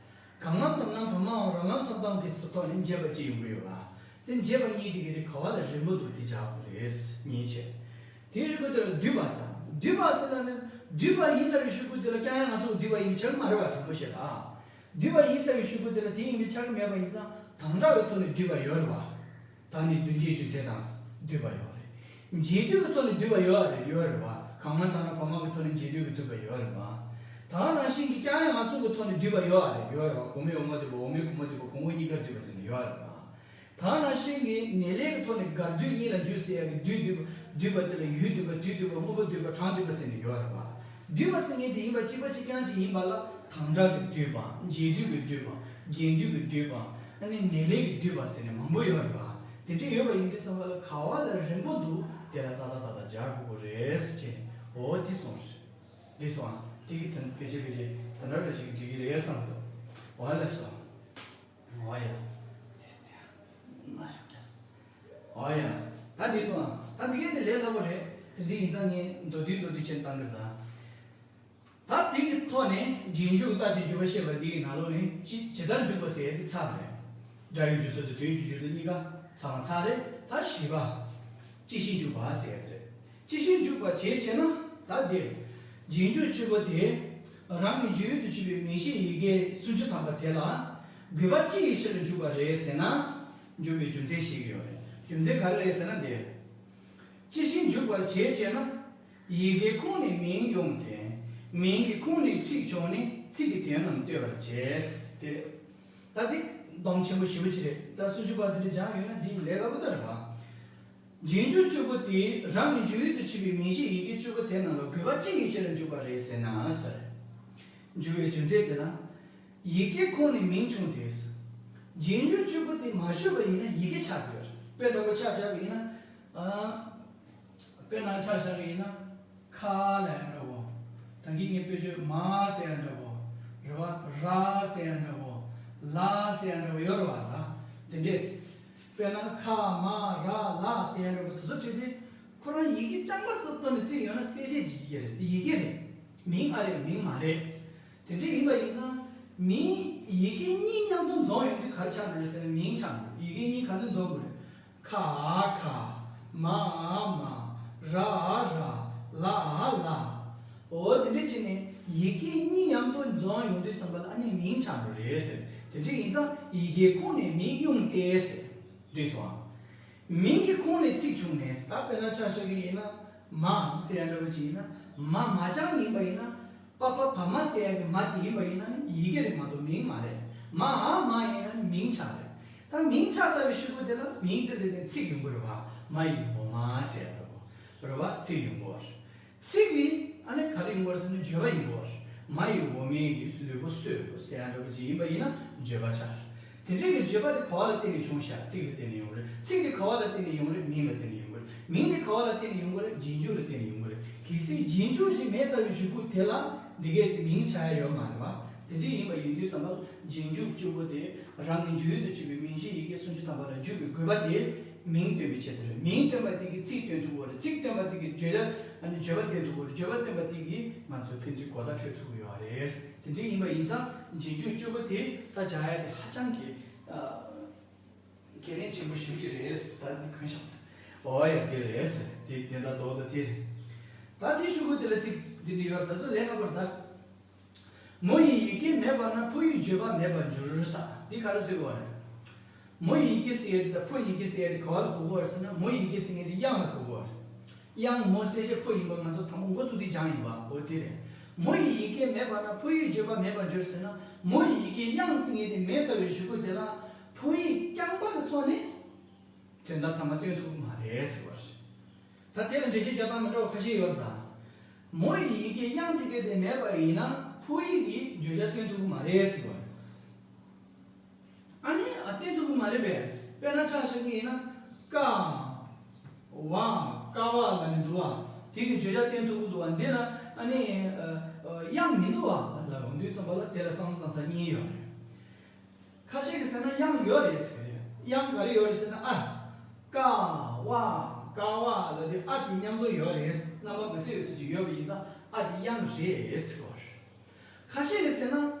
གང་ལམ་དང་ལམ་བར་མའམ་རང་ལམ་སེམས་ཙམ་གྱི་ཐོག་ནས་འབྱེད་པ་གཅིག་ཡོང་གི་ཡོད་བ། དེ་འབྱེད་པ་གཉིས་དེ་ག་རེ་ག་བ་ལ་རན་པོ་འདུག་དེ་སྦྱར་དགོས་རེད། གཉིས་བྱས། དེའི་གཞུག་གུ་དེ་ལ་བསྡུས་པ་ཟེར། བསྡུས་པ་ཟེར་ལབ་ནས་བསྡུས་པ་ཡིན་ཚར་བའི་གཞུག་གུ་དེ་ལ་ཀྱང་ཡང་ང་ཚོ་བསྡུས་པ་ཡིན་ཆགས་མ་རེད་བ། དྲང་པོ་བཤད་ཨ། བསྡུས་པ་ཡིན་ཚར་བའི་གཞུག་གུ་དེ་ལ་དེ་ཡིན་པའི་ཆགས་ཀྱི་མེད་པ་ཡིན་ཙང་དང་སྒྲ་གི་ཐོག་ནས་བསྡུས་པ་ཡོད་རེད་བ། ད་ནི་དོན་བྱེད་རྒྱུ་མཚན་དང་བསྡུས་པ་ཡོད་རེད། འབྱེད་སྡུད་ཀྱི་ཐོག་ནས་བསྡུས་པ་ཡོད་རེད། ཡོད་རེད་བ། གང་ལམ་དང་ལམ་བར་མ་གི་ཐོག་ནས་འབྱེད་སྡུད་ཀྱིས་བསྡུས་པ་ཡོད་རེད་བ། ད་ནང་བཞིན་གྱི་ཀྱང་ཡང་ང་གསུམ་གྱི་ཐོག་ནས་བསྡུས་པ་ཡོད་རེད། ཡོད་རེད་བ། གོང་མའི་འོག་མ་བསྡུས་པ། འོག་མའི་གོང་མ་བསྡུས་པ། གོང་འོག་གཉིས་ཀ་བསྡུས་པ་ཟེར་ནས་ཡོད་རེད་བ། ད་ནང་བཞིན་གྱི་ནེ་ལེན་གྱི་ཐོག་ནས་དགར་བསྡུས་གཉིས་ལ་འཇུག་ཟེར་ཡ་གི་བསྡུས་བསྡུས་པ། བསྡུས་པ་དེ་ལ་ཡུལ་བསྡུས་པ། དུས་བསྡུས་པ། དངོས་པོ་བསྡུས་པ། གྲངས་བསྡུས་པ་ཟེར་ནས་ཡོད་རེད་བ། བསྡུས་པ་ཟེར་མཁན་དེ་ཡིན་པ་གཅིག་པ་གཅིག་རྐྱང་གཅིག་ཡིན་པ་ལ་དང་སྒྲ་གིས་བསྡུས་པ། འབྱེད་སྡུད་ཀྱིས་བསྡུས་པ། རྒྱན་སྡུད་ཀྱིས་བསྡུས་པ། ཨ་ནི་ནེ་ལེན་གྱིས་བསྡུས་པ་ཟེར་ནས་མང་པོ་ཡོད་རེད་བ། དེ་འདྲ་ཡོད་པ་ཡིན་དུས་ཙམ་པ་ལ་ག་བ་ལ་རན་པོ་འདུག་དེ་ལ་ཏག་ཏག་ཏག་ཏག་སྦྱར་དགོས་རེད་ཅེས། འོ་དེ་གསུངས་རེད། འདི་སོང་ཨ། དེ་གི་དོན་ཕལ་ཆེར་ཕལ་ཆེར་དེ་འདྲ་འདྲ་ཞིག་འགྲིག་གི་རེད་བསམ་འདུག་འོ་ལགས་སོ། འོ་ཡ། འོ་ཡ། ད་འདི་སོང་ཨ། ད་འདི་གས་དེ་ལས་སླ་པོ་རེད། དེ་འདྲ་ཡིན་ཙང་ངས་མདོར་བསྡུས་མདོར་བསྡུས་བྱས་བཏང་གི་རེད་ད། ད་དེ་གི་ཐོག་ནས་རྗེས་འཇུག་རྟགས་ཅན་འཇུག་པ་ཤེས་པ་འདི་གི་ནང་ལོགས་ནས་ཇི་ཇི་ལྟར་འཇུག་པ་ཟེར་ཡ་དེ་ཚར་རེད། སྒྲ་ཡི་འཇུག་ཚུལ་དང་དོན་གྱི་འཇུག་ཚུལ་གཉིས་ཀ་ཚང་མ་ཚར་རེད། ད་བཞི་པ། སྤྱི་གཞན་འཇུག་པ་ཟེར་ཡ་དེ་རེད། སྤྱི་གཞན་འཇུག་པ་བྱེད་ཅེ་ན། ད་དེ། རྗེས་འཇུག་བཅུ་པོ་དེ། རང་གི་འཇུག་ཡུལ་དུ་གྱུར་པའི་མིང་གཞི་ཡི་གེ་སུམ་ཅུ་ཐམ་པ་དེ་ལ། དགོས་པ་སྤྱི་ཡི་ཕྱིར་འཇུག་པ་རེད་ཟེར་ན། འཇུག་པའི་རྒྱུ་མཚན་ཤེས་ཀྱི་ཡོད་རེད། རྒྱུ་མཚན་ག་རེ་རེད་ཟེར་ན་དེ། སྤྱི་གཞན་འཇུག་པར་བྱེད་ཅེ་ན། ཡི་གེའི་ཁོངས་ནས་མིང་ཡོང་སྟེ། མིང་གི་ཁོངས་ནས་ཚིག་བྱུང་ནས་ཚིག་གི་དོན་རྣམས་སྟོན་པར་བྱེད། དེ་རེད། ད་འདི་སྡོམ་ཆེན་པོ་ཞེ་པོ་ཅིག་རེད། ད་སུམ་ཅུ་པ་དེ་འདྲ་སྦྱངས་ཡོད་ན་འདི་ལས་སླ་པོ་ད་རེད་པ། རྗེས་འཇུག་བཅུ་པོ་དེ་རང་གི་འཇུག་ཡུལ་དུ་གྱུར་པའི་མིང་གཞི་ཡི་གེ་བཅུ་པོ། དེ་རྣམས་ལ་དགོས་པ་ཅི་ཡི་ཕྱིར་འཇུག་པ་རེད་ཟེར་ན་ཟེར། འཇུག་པའི་རྒྱུ་མཚན་དེ་ལ། ཡི་གེ་ཁོང་ནས་མིང་བྱུང་སྟེ། རྗེས་འཇུག་གཅིག་པུ་དེ་མ་ཞུགས་པ་ཡིན་ན་ཡི་གེ་ཆགས་ཀྱི་ཡོད་རེད། དཔེ་འདྲ་པོ་ཆ་བཞག་པ་ཡིན་ན། ཨ། དཔེར་ན་ཆ་བཞག་པ་ཡིན་ན། ཁ་ལ་ཡང་འདྲ་བོ། ད་གིན་ངས་དཔེ་བརྗོད་མ་ཟེར་ཡང་འདྲ་བོ། རེད་བ། ར་ཟེར་ཡང་འདྲ་བོ། ལ་ཟེར་ཡང་འདྲ་བོ་ཡོད་རེད་བ་ལ། དེ་འདྲས། དཔེར་ན་ཁ་མ་ར་ལ་ཟེར་ཡང་འདྲ་བོ་དེ་ཚོ་བྲིས་ཏེ། ཁོ་རང་ཡི་གེ་རྐྱང་པ་ཙམ་བཏོན་ནས་བརྩིས་ཡོད་ན་གསལ་བྱེད་ཀྱི་ཡི་གེ་རེད། ཡི་གེ་རེད། མིང་ཨ་རེད། མིང་མ་རེད། དེ་འདྲ་ཡིན་པ་ཡིན་ཙང་། མིང་ཡི་གེ་གཉིས་མཉམ་དུ་འཛོམས་ཡོང་དུས་ག་རེ་ཆགས་འགྲོ་རེད་ཟེར་ན་མིང་ཆགས་འགྲོ། ཡི་གེ་གཉིས་ག་འདྲ་འཛོམས་དགོས་རེད། ཁ་ཁ། མ་མ། ར་ར། ལ་ལ། འོ་དེ་འདྲ་བྱས་ནས་ཡི་གེ་གཉིས་མཉམ་དུ་འཛོམས་ཡོང་དུས་ཙམ་པ་ལ་ཨ་ནི་མིང་ཆགས་འགྲོ་རེད་ཟེར། དེ་འདྲ་ཡིན་ཙང་ཡི་གེ་ཁོངས་ནས་མིང་དབྱུང་སྟེ་ཟེར། འགྲིག་སོང་ཨ། མིང་གི་ཁོངས་ནས་ཚིག་བྱུང་ནས། ད་དཔེར་ན་ཆ་བཞག་གི་ཡིན་ན། མ་ཟེར་ཡ་འདྲ་པོ་ཅིག་ཡིན་ན། མ་མ་རྐྱང་ཡིན་པ་ཡིན་ན། པ་ཕ་བ་མ་ཟེར་ཡ་གི་མ་དེ་ཡིན་པ་ཡིན་ན་ནི་ཡི་གེ་རེད་མ་གཏོགས་མིང་མ་རེད། མ་འ་མ་ཡིན་ན་ནི་མིང་ཆགས་རེད། ད་མིང་ཆགས་ཚར་བའི་གཞུག་གུ་དེ་ལ་མིང་དེ་ལ་བརྟེན་ཚིག་ཡོང་གི་རེད་བ། མ་ཡི་འོ་མ་ཟེར་ཡ་འདྲ་པོ། རེད་བ། ཚིག་ཡོང་གི་རེད། ཚིག་གི་ཨ་ནི་ག་རེ་ཡོང་གི་རེད་ཟེར་ན་བརྗོད་པ་ཡོང་གི་རེད། མ་ཡི་འོ་མས་ཀྱིས་ལུས་པོ་གསོས་ཟེར་ཡ་འདྲ་པོ་ཅིག་ཡིན་པ་ཡིན་ན་བརྗོད་པ་ཆགས་རེད། དེ་འདྲའི་གི་བརྗོད་པ་དེ་ག་བ་ལ་བརྟེན་ནས་བྱུང་ཤག་ཚིག་ལ་བརྟེན་ནས་ཡོང་གི་རེད། ཚིག་དེ་ག་བ་ལ་བརྟེན་ནས་ཡོང་གི་རེད། མིང་ལ་བརྟེན་ནས་ཡོང་གི་རེད། མིང་དེ་ག་བ་ལ་བརྟེན་ནས་ཡོང་གི་རེད། རྗེས་འཇུག་ལ་བརྟེན་ནས་ཡོང་གི་རེད། གལ་སྲིད་རྗེས་འཇུག་ཅིག་མེད་ཚར་བའི་གཞུག་གུ་དེ་ལ་འདི་གའི་དེ་མིང་ཆགས་ཡ་ཡོད་མ་རེད་བ། དེ་འདྲ་ཡིན་པ་ཡིན་དུས་ཙམ་པ་ལ་རྗེས་འཇུག་གཅིག་པོ་དེ་རང་གི་འཇུག་ཡུལ་དུ་གྱུར་པའི་མིང་གཞིའི་ཡི་གེ་སུམ་ཅུ་ཐམ་པ་ལ་འཇུག་པའི་དགོས་པ་དེ་མིང་སྟོན་པའི་ཆེད་དུ་རེད། མིང་སྟོན་པ་དེ་གིས་ཚིག་སྟོན་ཐུབ་ཀྱི་ཡོད་རེད། ཚིག་སྟོན་པ་དེ་གིས་བརྗོད་བྱ་ཨ་ནི་བརྗོད་པ་སྟོན་ཐུབ་ཀྱི་ཡོད་རེད། བརྗོད་པ་སྟོན་པ་དེ་གིས་ང་ཚོའི་ཕན་ཚུན་གོ་བརྡ་འཕྲོད་ཐུབ་ཀྱི་ཡོད་རེད། དེ་འདྲ་ཡིན་པ་ཡིན་ཙང་རྗེས་འཇུག་གཅིག་པོ་དེ་ད་སྦྱར་ཡ་དེ་ཧ་ཅང་གི་ཨ། གལ་གནད་ཆེན་པོ་ཞེ་པོ་ཅིག་རེད། ད་འདི་གང་ཤོག་འོ་ཡ་དེ་རེད། དེ་དེ་འདྲ་རྡོག་ད་དེ་རེད། ད་དེ་གཞུག་གུ་དེ་ལ་ཚིག་འདི་འདྲ་ཡོད་རེད། ད་ཚོ་ལས་ཀ་པར་ད། མོ་ཡི་ཡི་གེ་མེད་པ་ན་ཕོ་ཡི་བརྗོད་པ་མེད་པར་འགྱུར་ས། འདི་ག་རེ་ཟེར་དགོས་རེད། མོ་ཡི་ཡི་གེ་ཟེར་ཡ་དེ་དང་ཕོ་ཡི་ཡི་གེ་ཟེར་ཡ་དེ་ག་བ་ལ་གོ་དགོས་རེད་ཟེར་ན། མོ་ཡི་ཡི་གེ་ཟེར་མཁན་དེ་དབྱངས་ལ་གོ་དགོས་རེད། དབྱངས་མོ་གསལ་བྱེད་ཕོ་ཡིན་པ་ང་ཚོ་དང་པོ་འགོ་བཙུགས་དུས་སྦྱངས་ཡིན་པ་འོ་དེ་རེད། མོ་ཡི་ཡི་གེ་མེད་པ་ན་ཕོ་ཡི་བརྗོད་པ་མེད་པར་འགྱུར་ཟེར་ན། མོ་ཡི་ཡི་གེ་དབྱངས་ཟེར་མཁན་དེ་མེད་ཚར་བའི་གཞུག་གུ་དེ་ལ་ཕོ་ཡིག་རྐྱང་པ་གི་ཐོག་ནས་དོན་དག་ཚང་མ་སྟོན་ཐུབ་ཀྱི་མ་རེད་ཟེར་བ་རེད། ད་དེ་ལ་འགྲེལ་བཤད་རྒྱག་སྟངས་མི་འདྲ་བ་ཁ་ཤས་ཡོད་རེད་ད། མོ་ཡི་ཡི་གེ་དབྱངས་དེ་ག་དེ་མེད་པ་ཡིན་ན་ཕོ་ཡིག་གི་བརྗོད་བྱ་སྟོན་ཐུབ་ཀྱི་མ་རེད་ཟེར་བ་རེད། ཨ་ནི་ཨ་སྟོན་ཐུབ་ཀྱི་མ་རེད་པས། དཔེར་ན་ཆ་བཞག་གི་ཡིན་ན། ཀ། བ། ཀ་བ་ལ་ནི་འདུག་བ། དེ་གི་བརྗོད་བྱ་སྟོན་ཐུབ་ཀྱི་འདུག་བ། འདི་ལ་ཨ་ནི་ཨ་ཨ་དབྱངས་མི་འདུག་བ་ལ་འོང་དུས་ཙམ་པ་ལ་དེ་ལ་བསམ་བློ་བཏང་ས་གཉིས་ཡོད་རེད། ཁ་ཤས་ཀྱིས་ཟེར་ན་དབྱངས་ཡོད་རེད་ཟེར་གི་རེད། དབྱངས་ག་རེ་ཡོད་རེད་ཟེར་ན་ཨ། ཀ། བ། ཀ་བ་ལ་དེ་ཨ་དེ་མཉམ་དུ་ཡོད་རེད། རྣམ་པ་མི་གསལ་བའི་ཚུལ་གྱིས་ཡོད་པ་ཡིན་ཙང་ཨ་དེ་དབྱངས་རེད་ཟེར་གི་རེད། ཁ་ཤས་ཀྱིས་ཟེར་ན།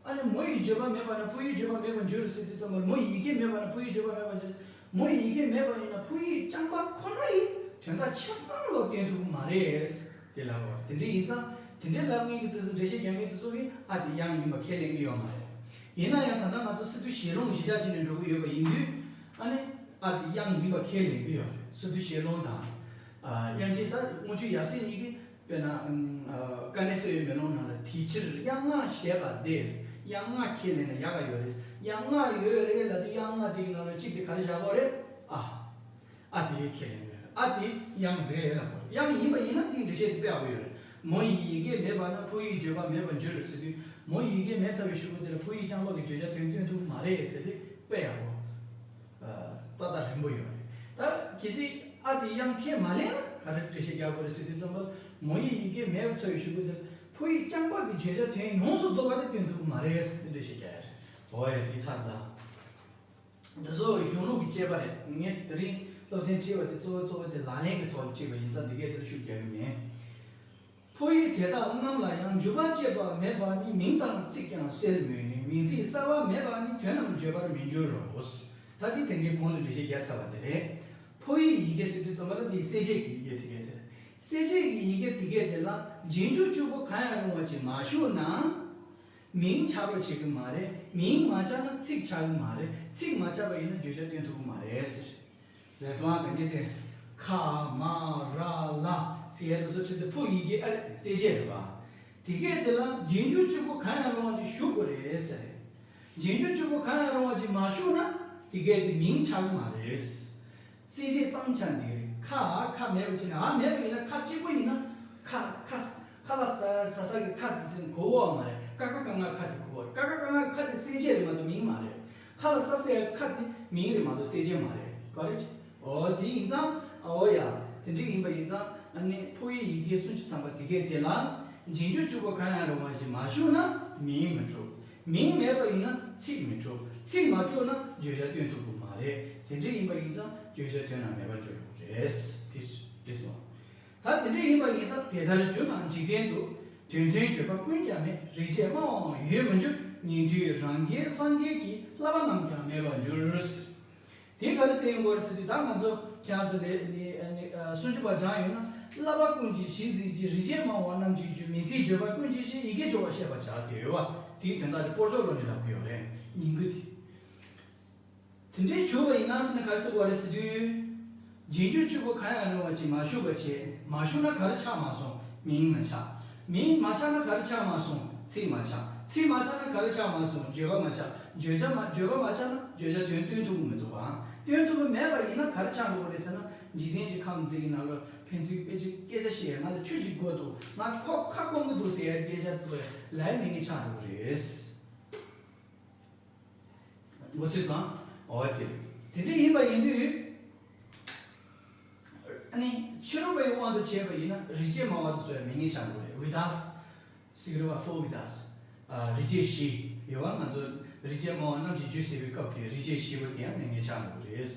ཨ་ནི་མོ་ཡི་བརྗོད་པ་མེད་པ་ན་ཕོ་ཡི་བརྗོད་པ་མེད་པར་འགྱུར་ཟེར་དུས་ཙམ་པར་མོ་ཡི་ཡི་གེ་མེད་པ་ན་ཕོ་ཡི་བརྗོད་པ་མེད་པར་འགྱུར། མོ་ཡི་ཡི་གེ་མེད་པ་ཡིན་ན་ཕོ་ཡིག་རྐྱང་པ་ཁོ་ན་ཡི་དོན་དག་ཆ་ཚང་ལ་སྟོན་ཐུབ་ཀྱི་མ་རེད། དེ་ལབ་པ་དེ་འདྲ་ཡིན་ཙང་དེ་འདྲའི་ལབ་མཁན་གྱི་དུས་སུ་འགྲེལ་བཤད་རྒྱག་མཁན་དེ་ཚོ་གིས་ཨ་དེ་དབྱངས་ཡིན་པ་ཁས་ལེན་གྱི་ཡོད་མ་རེད། ཡིན་ན་ཡང་ད་ལྟ་ང་ཚོ་སི་ཏུ་ཞལ་ལུང་གཞི་བཞག་བྱས་ནས་འགྲོ་གི་ཡོད་པ་ཡིན་དུས་ཨ་ནི་ཨ་དེ་དབྱངས་ཡིན་པ་ཁས་ལེན་གྱི་ཡོད་རེད། སི་ཏུ་ཞལ་ལུང་དང་། ཨ་དབྱངས་ཅན་ད་དངུལ་ཆུ་ཡབ་སྲས་གཉིས་ཀྱིས། དཔེར་ན། ཨ་དཀའ་གནད་གསལ་བའི་མེ་ལོང་ནང་ལ་དེ་ཕྱིར་དབྱངས་སྔགས་ཞེས་པ་སྟེ། དབྱངས་སྔགས་ཁས་ལེན་ན་ཡག་ག་ཡོད་རེད། དབྱངས་སྔགས་ཡོད་རེད་ལབ་དུས་དབྱངས་སྔགས་དེ་གི་ནང་ལ་གཅིག་དེ་ག་རེ་བཞག་དགོས་རེད། ཨ། ཨ་དེ་ཁས་ལེན་ཡོད་རེད། ཨ་དེ་དབྱངས་རེད་ལབ་དགོས་རེད། དབྱངས་ཡིན་པ་ཡིན་ན་དེའི་འགྲེལ་བཤད་དེ་དཔེ་ཡག་པོ་ཡོད་རེད། མོ་ཡི་ཡི་གེ་མེད་པ་ན་ཕོ་ཡི་བརྗོད་པ་མེད་པར་འགྱུར་ཟེར་དུས་མོ་ཡི་ཡི་གེ་མེད་ཚར་བའི་གཞུག་གུ་དེ་ལ་ཕོ་ཡི་རྐྱང་པ་གི་བརྗོད་བྱ་དོན་སྟོན་ཐུབ་ཀྱི་མ་རེད་ཟེར་དེ་དཔེ་ཡག་པོ། ཨ་རྟག་རྟག་རན་པོ་ཡོད་རེད། ད་གལ་སྲིད་ཨ་དེ་དབྱངས་ཁས་མ་ལེན་ན་ག་རེ་འགྲེལ་བཤད་རྒྱག་དགོས་རེད་ཟེར་དུས་ཙམ་པ་མོ་ཡི་ཡི་གེ་མེད་པ་ཚོ་ཡི་གཞུག་གུ་དེར་ཕོ་ཡི་རྐྱང་པ་གི་བརྗོད་བྱ་དོན་ཡོངས་སུ་རྫོགས་པ་དེ་སྟོན་ཐུབ་ཀྱི་མ་རེད་ཟེར་འགྲེལ་བཤད་རྒྱག་ཡ་རེད། འོ་ཡ་དེ་ཚར་ད། འདི་ཚོ་གཞུང་ལུགས་ཀྱི་དཔྱད་པ་རེད། ངས་དེ་རིང་སློབ་ཚན་ཁྲིད་པ་དེ་གཙོ་བོ་གཙོ་བོ་དེ་ལག་ལེན་གྱི་ཐོག་ལ་ཁྲིད་པ་ཡིན་ཙང་འདི་གའི་དེར་ཤུགས་རྒྱག་གི་མེད། ཕོ་ཡིག་དེ་དག་རྣམས་ལ་ཡང་འཇུག་པ་ཅེས་པ་མེད་པ་ནི་མིང་དང་ཚིག་ཀྱང་གསལ་མོད་ནི་མིང་ཚིག་གསལ་བ་མེད་པ་ནི་དོན་རྣམས་བརྗོད་པར་མི་འགྱུར་རོ། ད་འདི་དེ་འདྲའི་གོང་དུ་འགྲེལ་བཤད་རྒྱག་ཚར་བ་དེ་རེད། ཕོ་ཡིག་ཡི་གེ་ཟེར་དུས་ཙམ་པ་ལ་འདི་གསལ་བྱེད་ཀྱི་ཡི་གེ་དེ་གས་དེ་རེད། གསལ་བྱེད་ཀྱི་ཡི་གེ་དེ་གས་དེ་ལ་རྗེས་འཇུག་གཅིག་པུ་གང་ཡང་རུང་བ་ཅིག་མ་ཞུགས་ན། མིང་ཆགས་རོགས་བྱེད་ཀྱི་མ་རེད། མིང་མ་ཆགས་ན་ཚིག་ཆགས་ཀྱི་མ་རེད། ཚིག་མ་ཆགས་པ་ཡིན་ན་བརྗོད་བྱ་སྟོན་ཐུབ་ཀྱི་མ་རེད་ཟེར། རེད་སོང་ཨ། ད་ངས་དེ་ཁ་མ་ར་ལ་ཟེར་ཡ་དེ་ཚོ་ཁྲིད་དེ་ཕོ་ཡི་གེ་ཨ་རེ་གསལ་བྱེད་རེད་པ། དེ་གས་དེ་ལ་རྗེས་འཇུག་གཅིག་པུ་གང་ཡང་རུང་བ་ཅིག་ཞུགས་དགོས་རེད་ཟེར། རྗེས་འཇུག་གཅིག་པུ་གང་ཡང་རུང་བ་ཅིག་མ་ཞུགས་ན་དེ་གས་དེ་མིང་ཆགས་ཀྱི་མ་རེད། གསལ་བྱེད་གཙང་ཆ་འདི་རེད། ཁ་ཁ་མེད་པ་བྱས་ན་ཨ་མེད་པ་ཡིན་ན་ཁ་གཅིག་པུ་ཡིན་ན་ཁ། ས་གི་ཁ་དེ་ཟེར་ན་གོ་བ་མ་རེད། ཀ་ཁ་ག་ང་ཁ་དེ་གོ་བ་རེད། ཀ་ཁ་ག་ང་ཁ་དེ་གསལ་བྱེད་རེད་མ་གཏོགས་མིང་མ་རེད། ཁ་ལ་ས་ཟེར་ཁ་དེ་མིང་རེད་མ་གཏོགས་གསལ་བྱེད་མ་རེད། ག་རེད། འོ་དེ་ཡིན་ཙང་། འོ་ཡ། དེ་འདྲ་ཡིན་པ་ཡིན་ཙང་ཨ་ནི་ཕོ་ཡི་ཡི་གེ་སུམ་ཅུ་ཐམ་པ་དེ་གས་དེ་ལ། རྗེས་འཇུག་གཅིག་པོ་གང་ཡང་རུང་བ་ཞིག་མ་ཞུགས་ན་མིང་མི་འགྲུབ། མིང་མེད་པ་ཡིན་ན་ཚིག་མི་འགྲུབ། ཚིག་མ་འགྲུབ་ན་བརྗོད་བྱ་སྟོན་ཐུབ་ཀྱི་མ་རེད། དེ་འདྲ་ཡིན་པ་ཡིན་ཙང་བརྗོད་བྱ་དོན་ལ་མེད་པར་འགྱུར་རེད། དེ་འགྲིག་སོང་། ད་དེ་འདྲ་ཡིན་པ་ཡིན་ཙང་དེ་ལྟར་རྒྱུ་རྣམས་འཇིག་རྟེན་དུ། དོན་མཚོན་བརྗོད་པ་ཀུན་ཀྱང་མེད། རིག་བྱེད་སྨྲ་བའང་ཡོད་མི་འགྱུར། ཉན་ཐོས་རང་རྒྱལ་སངས་རྒྱས་ཀྱི། བསླབ་པ་རྣམས་ཀྱང་མེད་པར་འགྱུར། དེ་ག་རེ་ཟེར་ཡོང་གི་རེད་ཟེར་དུས་ད་ང་ཚོ་ཁྱེད་རང་ཚོ་ལས་ནི་ནི་ཨ་སུམ་ཅུ་པ་སྦྱངས་ཡོད་ན། བསླབ་པ་ཀུན་གྱི་གཞི་འཛིན་ཅིང་། རིག་བྱེད་སྨྲ་བ་རྣམས་ཀྱང་འགྱུར། མིང་ཚིག་བརྗོད་པ་ཀུན་གྱི་གཞི། ཡི་གེ་སྦྱོར་བ་ཤེས་པར་བྱ་ཟེར་ཡོད་པ། དེའི་དོན་དག་དེ་སྤོར་ཆོག་ལོ་ནི་ལབ་ཀྱི་ཡོད་རེད། ཉིང་ཁུ་དེ། དེ་འདྲའི་བྱུང་བ་ཡིན་ན་ཟེར་ན་ག་རེ་ཟེར་དགོས་རེད་ཟེར་དུས། རྗེས་འཇུག་གཅིག་པོ་གང་ཡང་རུང་བ་ཅིག་མ་ཞུགས་པ་བྱས། མ་ཞུགས་ན་ག་རེ་ཆགས་མ་སོང་། མིང་མ་ཆགས། མིང་མ་ཆགས་ན་ག་རེ་ཆགས་མ་སོང་། ཚིག་མ་ཆགས། ཚིག་མ་ཆགས་ན་ག་རེ་ཆགས་མ་སོང་། བརྗོད་པ་མ་ཆགས། བརྗོད་བྱ་མ་བརྗོད་པ་མ་ཆགས་ན་བརྗོད་བྱ་དོན་སྟོན་ཐུབ་ཀྱི་མི་འདུག་ག། སྟོན་ཐུབ་ཀྱི་མེད་པ་ཡིན་ན་ག་རེ་ཆགས་འགྲོ་གི་རེད་ཟེར་ན། འཇིག་རྟེན་གྱི་ཁམས་འདི་ཡི་ནང་ལ་ཕན་ཚུན་དཔེ་ཅིག་སྐད་ཆ་བཤད། ང་ལ་ཆུ་ཅིག་དགོས་འདུག། ང་ཁོ་ཁ་སྐོམ་གྱི་འདུག་ཟེར་ཡ་སྐད་ཆ་དེ་ཚོ་ལའི་མིང་གི་ཆགས་འགྲོ་གི་རེད། མགོ་ཚོས་སོང་། འོ་དེ་རེད། དེ་འདྲ་ཡིན་པ་ཡིན་དུས། ཨ་ནི་ཕྱི་རོལ་པའི་དབང་དུ་བྱས་པ་ཡིན་ན་རིག་བྱེད་སྨྲ་བ་དེ་ཚོ་ཡང་མིང་ངེས་ཆགས་འགྲོ་རེད། བི་དཱ་སི་ཟེར་གི་རེད་བ། ཕོར་བི་དཱ་སི། ཨ། རིག་བྱེད་བཞི་ཡོད་བ། ང་ཚོ་རིག་བྱེད་སྨྲ་བ་རྣམས་ཀྱི་རྒྱུ་ཟེར་བའི་སྐབས་ཀྱི་རིག་བྱེད་བཞི་པོ་དེ་ཡང་མིང་ངེས་ཆགས་འགྲོ་གི་རེད།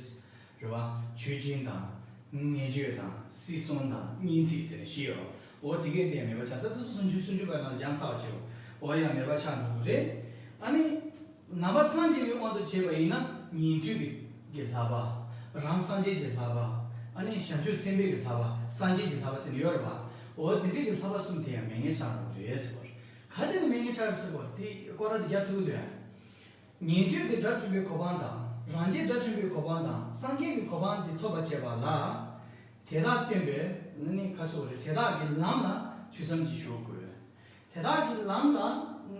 རེད་བ། ཆོས་ཅན་དང་། ངེས་བརྗོད་དང་། སྲིད་གསུམ་དང་། སྙན་ཚིག་ཟེར་ནས་བཞི་ཡོད་བ། འོ་དེ་གས་དེ་ཡང་མེད་པ་ཆགས། ད་དུ་སུམ་ཅུ་སུམ་ཅུ་པའི་ནང་སྦྱངས་ཚར་བ་བྱེད། འོ་ཡང་མེད་པ་ཆགས་འགྲོ་གི་རེད། ཨ་ནི། ནང་པ་སངས་རྒྱས་པའི་དབང་དུ་བྱས་པ་ཡིན་ན་ཉན་ཐོས་ཀྱི་ཀྱི་བསླབ་པ། རང་སངས་རྒྱས་ཀྱི་བསླབ་པ། ཨ་ནི་བྱང་ཆུབ་སེམས་དཔའི་གི་བསླབ་པ། སངས་རྒྱས་ཀྱི་བསླབ་པ་ཟེར་ནས་ཡོད་རེད་བ། འོ་དེ་འདྲའི་གི་བསླབ་པ་གསུམ་དེ་ཡང་མིང་ངེས་ཆགས་འགྲོ་གི་རེད་ཟེར་བ་རེད། ག་ཅི་ནས་མིང་ངེས་ཆགས་རེད་ཟེར་བ་དེ་སྐོར་ར་དེ་རྒྱབ་ཐུག་འདུག་ཡ། ཉན་ཐོས་ཀྱི་དགྲ་བཅོམ་པའི་གོ་འཕང་དང་། རང་རྒྱལ་དགྲ་བཅོམ་པའི་གོ་འཕང་དང་། སངས་རྒྱས་ཀྱི་གོ་འཕང་དེ་ཐོབ་པར་བྱེད་པ་ལ། དེ་དག་སྟོན་པའི་ནི་ཁ་སོགས་རེད། དེ་དག་གི་ལམ་ལ་ཐོས་བསམ་གྱིས་ཞུགས་དགོས། དེ་དག་གི་ལམ་ལ་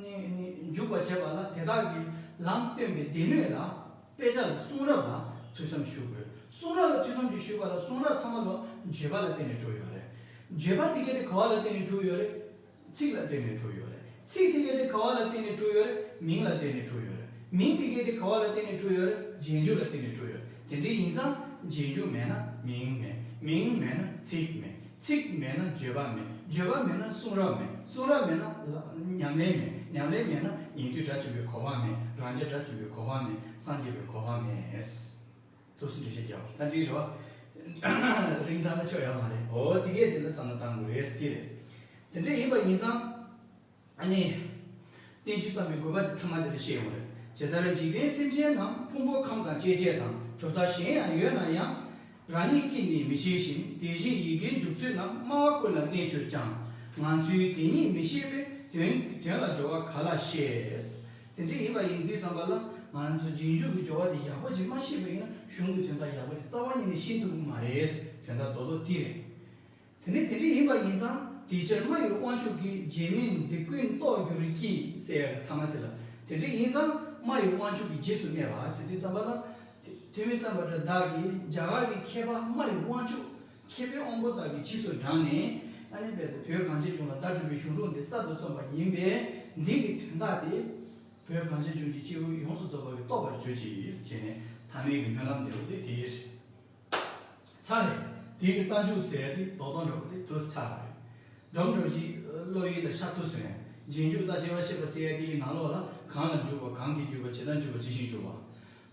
ནི་ནི་འཇུག་པར་བྱེད་པ་ལ། དེ་དག་གི་ལམ་སྟོན་པའི་སྡེ་སྣོད་ལ། དཔེ་ཆ་ལ་གསུང་རབ་ལ་ཐོས་བསམ་ཞུགས་དགོས། གསུང་རབ་ལ་ཐོས་བསམ་གྱིས་ཞུགས་པ་ལ་གསུང་རབ་ཚང་མ་ལ་བརྗོད་པ་ལ་བརྟེན་ནས་གྲུབ་ཡོད་རེད། བརྗོད་པ་དེ་གས་དེ་ག་བ་ལ་བརྟེན་ནས་གྲུབ་ཡོད་རེད། ཚིག་ལ་བརྟེན་ནས་གྲུབ་ཡོད་རེད། ཚིག་དེ་གས་དེ་ག་བ་ལ་བརྟེན་ནས་གྲུབ་ཡོད་རེད། མིང་ལ་བརྟེན་ནས་གྲུབ་ཡོད་རེད། མིང་དེ་གས་དེ་ག་བ་ལ་བརྟེན་ནས་གྲུབ་ཡོད་རེད། རྗེས་འཇུག་ལ་བརྟེན་ནས་གྲུབ་ཡོད་རེད། དེ་འདྲ་ཡིན་ཙང་རྗེས་འཇུག་མེད་ན་མིང་མེད། མིང་མེད་ན་ཚིག་མེད། ཚིག་མེད་ན་བརྗོད་པ་མེད། བརྗོད་པ་མེད་ན་གསུང་རབ་མེད། གསུང་རབ་མེད་ན་ལ་ཉམས་ལེན་མེད། ཉམས་ལེན་མེད་ན་ཉན་ཐོས་དགྲ་བཅོམ་པའི་གོ་འཕང་མེད། རང་རྒྱལ་དགྲ་བཅོམ་པའི་གོ་འཕང་མེད། སངས་རྒྱས་པའི་གོ་འཕང་མེད། ཐུགས་སུ་འགྲེལ་བཤད་རྒྱག་པ་ད་འགྲིག་རེད་བ། རིང་དྲགས་ན་ཆོ་ཡོང་མ་རེད། འོ་དེ་གས་དེ་ལ་བསམ་བློ་བཏང་དགོས་རེད་ཟེར་གྱི་རེད། དེ་འདྲ་ཡིན་པ་ཡིན་ཙང་། ཨ་ནི། བསྟན་བཅོས་བརྩམས་པའི་དགོས་པ་དེ་ཐ་མ་དེ་ལ་བཤད་ཡོང་རེད། ཇི་ལྟར་འཇིག་རྟེན་སེམས་ཅན་རྣམས། ཕུང་པོ་ཁམས་དང་སྐྱེ་མཆེད་དང་། གྲུབ་མཐའ་གཞན་ཡང་ཡོད་ན་ཡང་། རང་ཉིད་ཀྱིས་ནི་མི་ཤེས་ཤིང་། དེ་བཞིན་ཡི་གེའི་འཇུག་ཚུལ་རྣམས། སྨྲ་བ་ཀུན་ལ་གནས་གྱུར་ཀྱང་། ང་ཚོས་དེ་ཉིད་མི་ཤེས་པས། དོན་དོན་ལ་སྦྱོར་བ་ག་ལ་ཤེས། དེ་འདྲ་ཡིན་པ་ཡིན་དུས་ཙམ་པ་ལ་ང་རང་ཚོ་རྗེས་འཇུག་གི་སྦྱོར་བ་དེ་ཡག་པོ་ཅིག་མ་ཤེས་པ་ཡིན་ན་གཞུང་གི་དོན་དག་ཡག་པོ་ཅིག་རྩ་བ་ཉིད་ནས་ཤེས་ཐུབ་ཀྱི་མ་རེད། དོན་དག་རྡོག་རྡོག་དེ་རེད། དེ་ནས་དེ་འདྲ་ཡིན་པ་ཡིན་ཙང་དེ་ཕྱིར་སྨྲ་བའི་དབང་ཕྱུག་གིས། རྗེ་མིན་འདི་ཀུན་རྟོགས་འགྱུར་གྱི་ཟེར་ཐ་མ་དེ་ལ། དེ་འདྲ་ཡིན་ཙང་སྨྲ་བའི་དབང་ཕྱུག་གིས་རྗེས་སུ་སྨྲས་པ་ཟེར་དུས་ཙམ་པ་ལ། ཐོན་མི་སམ་བྷོ་ཊ་བདག་གིས་རྒྱ་གར་གྱི་མཁས་པ་སྨྲ་བའི་དབང་ཕྱུག་མཁས་པའི་དབང་པོ་དག་གིས་རྗེས་སུ་འབྲངས་ནས། ཨ་ནི་རྦད་དེ་བོད་གངས་ཅན་ལྗོངས་ལ་བརྡ་སྤྲོད་པའི་གཞུང་ལུགས་འདི་གསར་དུ་རྩོམ་པ་ཡིན་པས། འདི་གི་དོན་དག་དེ་བོད་གངས་ཅན་ལྗོངས་ཀྱི་སྐྱེ་བོ་ཡོངས་སུ་རྫོགས་པ་གིས་རྟོགས་པར་བྱོས་ཅིག་ཅེས་ནས་ཐ་མའི་གི་སྨོན་ལམ་འདེབས་པ་དེ་དེ་ཡིན། ཚར་རེད། དེའི་གི་རྟ་མཇུག་ཟེར་ཡ་དེ་རྡོག་རྡོག་འདྲ་པོ་དེ་དུ་ཚར་རེད། འགྲོམ་འགྲོ་བཞིན་བློ་ཡུལ་ལ་ཤར་ཐུབ་སོང་ཡ། རྗེས་འཇུག་ལྟ་བྱེད་པ་ཤེས་པ་ཟེར་ཡ་དེའི་ནང་ལོགས་ལ་གང་ལ་འཇུག་པ། གང་གིས་འཇུག་པ། ཇི་ལྟར་འཇུག་པ། ཇི་བཞིན་འཇུག་པ།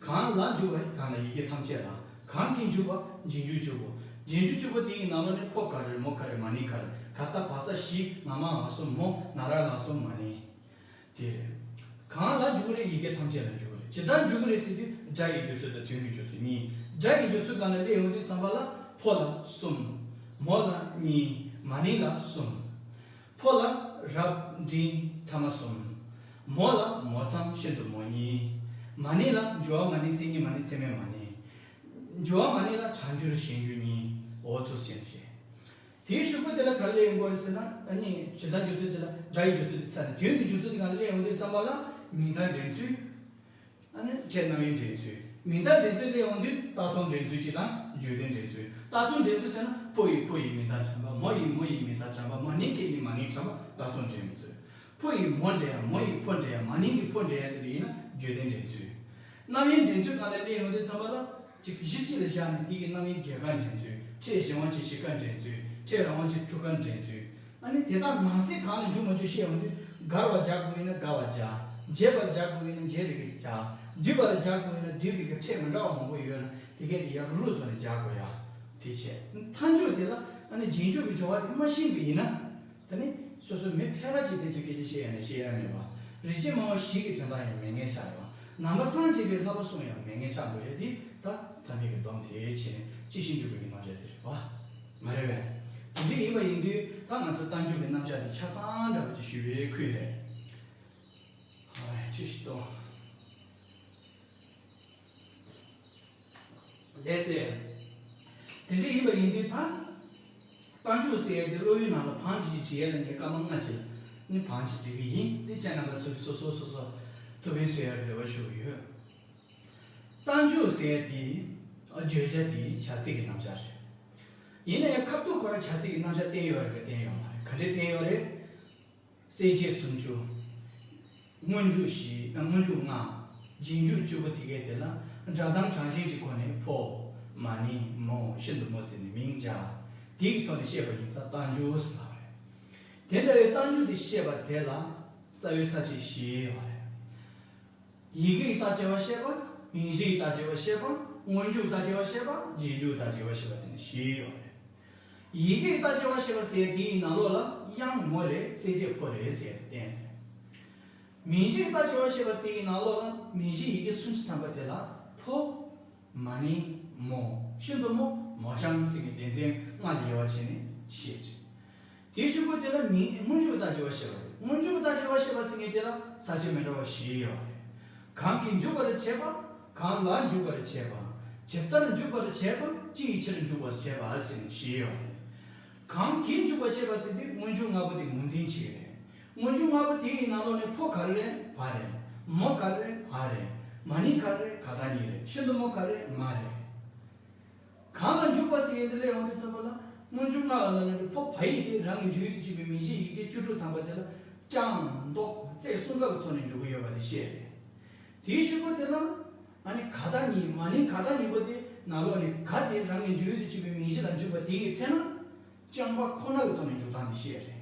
གང་ལ་འཇུག་པ། གང་ལ་ཡི་གེ་ཐམས་ཅད་ལ། གང་གིས་འཇུག་པ། རྗེས་འཇུག་འཇུག་པ། རྗེས་འཇུག་འཇུག་པ་དེའི་ནང་ལོགས་ནས་ཕོ་ག་རེ་རེད། མོ་ག་རེ་རེད། མ་ནིང་ག་རེ་རེད། ག་ད་བ་ས་བཞི། ང་མ་ང་གསུམ། མོ་ན་ར་ལ་གསུམ། མ་ནིང་། དེ་རེད། གང་ལ་འཇུག་རེད། ཡི་གེ་ཐམས་ཅད་ལ་འཇུག་རེད། ཇི་ལྟར་འཇུག་རེད་ཟེར་དུས་སྒྲ་ཡི་འཇུག་ཚུལ་དང་དོན་གྱི་འཇུག་ཚུལ་གཉིས། སྒྲ་ཡི་འཇུག་ཚུལ་སྒང་ལ་སླེབས་ཡོང་དུས་ཙམ་པ་ལ་ཕོ་ལ་གསུམ། མོ་ལ་གཉིས། མ་ནིང་ལ་གསུམ། ཕོ་ལ་རབ་འབྲིང་ཐ་མ་གསུམ། མོ་ལ་མོ་ཙམ་ཤིན་ཏུ་མོ་གཉིས། མ་ནིང་ལ་འགྱུར་བ་མ་ནིང་། མཚན་ཉིད་མ་ནིང་། མཚན་མེད་མ་ནིང་། འགྱུར་བ་མ་ནིང་ལ་གྲངས་འགྱུར་གཞན་འགྱུར་གཉིས། འོ་ཐུགས་རྗེ་ཆེ། དེའི་གཞུག་གུ་དེ་ལ་ག་རེ་སླེབས་ཡོང་གི་རེད་ཟེར་ན། ཨ་ནི་ཇི་ལྟར་འཇུག་ཚུལ་དེ་ལ་སྒྲ་ཡི་འཇུག་ཚུལ་དེ་ཚར་ནས་དོན་གྱི་འཇུག་ཚུལ་དེ་ག་ལ་སླེབས་ཡོང་དུས་ཙམ་པ་ལ་མིང་མཐའ་འདྲེན་ཚུལ། ཨ་ནི་ཕྲད་རྣམ་དབྱེ་འདྲེན་ཚུལ། མིང་མཐའ་འདྲེན་ཚུལ་སླེབས་ཡོང་དུས་རྟགས་མཚུངས་འདྲེན་ཚུལ་གཅིག་དང་བརྗོད་དོན་འདྲེན་ཚུལ། རྟགས་མཚུངས་འདྲེན་ཚུལ་ཟེར་ན་ཕོ་ཡི་ཕོ་ཡི་མིང་མཐའ་དྲན་པ། མོ་ཡི་མོ་ཡི་མིང་མཐའ་དྲན་པ། མ་ནིང་གི་ནི་མ་ནིང་དྲན་པ། རྟགས་མཚུངས་འདྲེན་ཚུལ། ཕོ་ཡི་མོ་འདྲེན་ཡ། མོ་ཡི་ཕོ་འདྲེན་ཡ། མ་ནིང་གི་ཕོ་འདྲེན་ཡ་དེ་འདྲ་ཡིན་ན་བརྗོད་དོན་འདྲེན་ཚུལ། རྣམ་དབྱེ་འདྲེན་ཚུལ་སྒང་ལ་སླེབས་ཡོང་དུས་ཚང་མ་ལ་གཅིག་གཞི་གཅིག་ལ་བཞག་ནས་དེ་གི་རྣམ་དབྱེ་སྒེར་ག་འདྲེན་ཚུལ། ཕྲད་གཞན་དབང་ཆེ་བཞི་ཀ་འདྲེན་ཚུལ། ཕྲད་རང་དབང་ཆེ་དྲུག་ཀ་འདྲེན་ཚུལ། ཨ་ནི་དེ་དག་ནང་གསེས་གང་ལ་འཇུག་མ་འཇུག་བཤད་ཡོང་དུས། དགར་བ་རྒྱག་དགོས་ཡིན་ན་དགར་བ་རྒྱག་འབྱེད་པ་ལ་རྒྱག་དགོས་ཡིན་ན་འབྱེད་པའི་གི་རྒྱག་བསྡུས་པ་ལ་རྒྱག་དགོས་ཡིན་ན་བསྡུས་པའི་གི་ཕྲད་མི་འདྲ་བ་མང་པོ་ཡོད་ན་དེ་གས་དེ་ཡག་རུ་བཟོ་ནས་རྒྱག་དགོས་ཡ། དེ་བྱས། མཐའ་མཇུག་དེ་ལ་ཨ་ནི་རྗེས་འཇུག་གི་སྦྱོར་བ་དེ་མ་ཤེས་པ་ཡིན་ན། ད་ནི་སོ་སོ་མི་ཕལ་པ་ཅིག་དེ་ཚོའི་སྐད་ཆ་བཤད་ཡ་ནི་བཤད་ཡ་མེད་པ། རིག་བྱེད་སྨྲ་བ་བཞི་གི་དོན་དག་ཡང་མེད་མཁན་ཆགས་ཡོང་། ནང་པ་སངས་རྒྱས་པའི་བསླབ་པ་སྲུང་ཡང་མེད་མཁན་ཆགས་འགྲོ་ཡ་དེ་ད་ཐ་མལ་གྱི་སྡོམ་དེ་བྱས་ནས་ཅི་ཤེས་འཇུག་པའི་གི་རྣམ་གཞག་དེ་རེད་བ། མ་རེད་པས། དེ་འདྲ་ཡིན་པ་ཡིན་དུས་ད་ང་ཚོ་རྟགས་འཇུག་གི་རྣམ་གཞག་དེ་ཆ་ཚང་འདྲ་པོ་ཅིག་ཞུ་བའི་ཁུལ་རེད། ཧོ་ཆུ་ཞིག་གཏོང་། ལགས་སེ། དེ་འདྲ་ཡིན་པ་ཡིན་དུས་ད། རྟགས་འཇུག་ཟེར་ཡས་དེ་སློབ་ཡོན་ནང་ལ་བང་ཅིག་བྲིས་ཡས་ལ་ངས་སྐར་མ་ལྔ་ཅིག་ནི་བང་ཅིག་བྲིས་ཀྱི་ཡིན། དེ་བྱས་ན་ང་ཚོ་གི་སོ་སོ་སོ་སོ་ཐུགས་ཕན་གསོས་ཡས་རེ་བ་ཞུ་གི་ཡོད། རྟགས་འཇུག་ཟེར་ཡས་དེ་བརྗོད་བྱ་དེ་བྱ་ཚིག་གི་རྣམ་གཞག་རེད། ཡིན་ན་ཡང་ཁ་ཐུག་ཁོ་རང་བྱ་ཚིག་གི་རྣམ་གཞག་བསྟན་ཡོད་རེད་ག་བསྟན་ཡོད་མ་རེད། ག་འདྲས་བསྟན་ཡོད་རེད། གསལ་བྱེད་སུམ་ཅུ། སྔོན་འཇུག་བཞི། ཨ། སྔོན་འཇུག་ལྔ། རྗེས་འཇུག་བཅུ་པོ་དེ་གའི་དེ་ལ་སྒྲ་གདངས་གྲངས་བཤད་ཀྱི་སྒོ་ནས་ཕོ། མ་ནིང་། མོ། ཤིན་ཏུ་མོ་ཟེར་ནས་མིང་བྱ། དེའི་ཐོག་ནས་བཤད་པ་ཡིན་ཙང་རྟགས་འཇུག་ཟེར་ལབ་རེད། དེ་འདྲ་བའི་རྟགས་འཇུག་དེ་བཤད་པ་དེ་ལ་རྩ་བའི་ས་བཅད་བཞི་ཡོད་རེད། ཡི་གེའི་རྟགས་ཆེ་བ་བཤད་པ། མིང་གཞིའི་རྟགས་ཆེ་བ་བཤད་པ། སྔོན་འཇུག་རྟགས་ཆེ་བ་བཤད་པ། རྗེས་འཇུག་རྟགས་ཆེ་བ་བཤད་པ་ཟེར་ནས་བཞི་ཡོད་རེད། ཡི་གེའི་རྟགས་ཆེ་བ་བཤད་པ་ཟེར་དེའི་ནང་ལོགས་ལ་དབྱངས་མོ་རེད། གསལ་བྱེད་ཕོ་རེད་ཟེར་བསྟན། མིང་གཞིའི་རྟགས་ཆེ་བ་བཤད་པ་དེའི་ནང་ལོགས་ལ་མིང་གཞི་ཡི་གེ་སུམ་ཅུ་ཐམ་པ་དེ་ལ་ཕོ། མ་ནིང་། མོ། ཤིན་ཏུ་མོ། མོ་གཤམ་ཟེར་གྱི་སྡེ་ཚན་ལྔ་ལ་དབྱེ་བ་ཕྱེ་ནས་བཤད། དེའི་གཞུག་གུ་དེ་ལ་མིང་སྔོན་འཇུག་རྟགས་ཆེ་བ་བཤད་པ་རེད། སྔོན་འཇུག་རྟགས་ཆེ་བ་བཤད་པ་ཟེར་མཁན་དེ་ལ་ས་བཅད་མི་འདྲ་བ་བཞི་ཡོད་རེད། གང་གིས་འཇུག་པར་བྱེད་པ། གང་ལ་འཇུག་པར་བྱེད་པ། ཇི་ལྟར་འཇུག་པར་བྱེད་པ། ཅིའི་ཕྱིར་འཇུག་པར་བྱེད་པ་ཟེར་ནས་བཞི་ཡོད་རེད། གང་གིས་འཇུག་པར་བྱེད་པ་ཟེར་དུས་སྔོན་འཇུག་ལྔ་པོ་དེ་ངོས་འཛིན་བྱེད་ཀྱི་རེད། སྔོན་འཇུག་ལྔ་པོ་དེ་ཡི་ནང་ལོགས་ནས་ཕོ་ག་རེ་རེད། བ་རེད། མོ་ག་རེ་རེད། འ་རེད། མ་ནིང་ག་རེ་རེད། ག་དང་གཉིས་རེད། ཤིན་ཏུ་མོ་ག་རེ་རེད། མ་རེད། གང་ལ་འཇུག་པ་ཟེར་ཡས་དེ་སླེབས་ཡོང་དུས་ཙམ་པ་ལ་སྔོན་འཇུག་ལྔ་ཡོད་ན་ནི་ཕོ་བ་ཡི་དེ་རང་གི་འཇུག་ཡུལ་དུ་གྱུར་པའི་མིང་གཞི་ཡི་གེ་བཅུ་དྲུག་ཐམ་པ་དེ་ལ་ཀྱང་མདོག་ཙེ་གསུམ་ཀ་གི་ཐོག་ནས་འཇུག་གི་ཡོད་པ་དེ་བཤད་རེད། དེའི་གཞུག་གུ་དེ་ལ་ཨ་ནི་ག་དང་གཉིས། མ་ནིང་ག་དང་གཉིས་པོ་དེ་ནང་ལོགས་ནས་ག་དེ་རང་གི་འཇུག་ཡུལ་དུ་གྱུར་པའི་མིང་གཞི་ལ་འཇུག་པ་དེ་ཡི་ཚེ་ན་རྐྱང་པ་ཁོ་ན་གི་ཐོག་ནས་འཇུག་སྟངས་དེ་བཤད་རེད།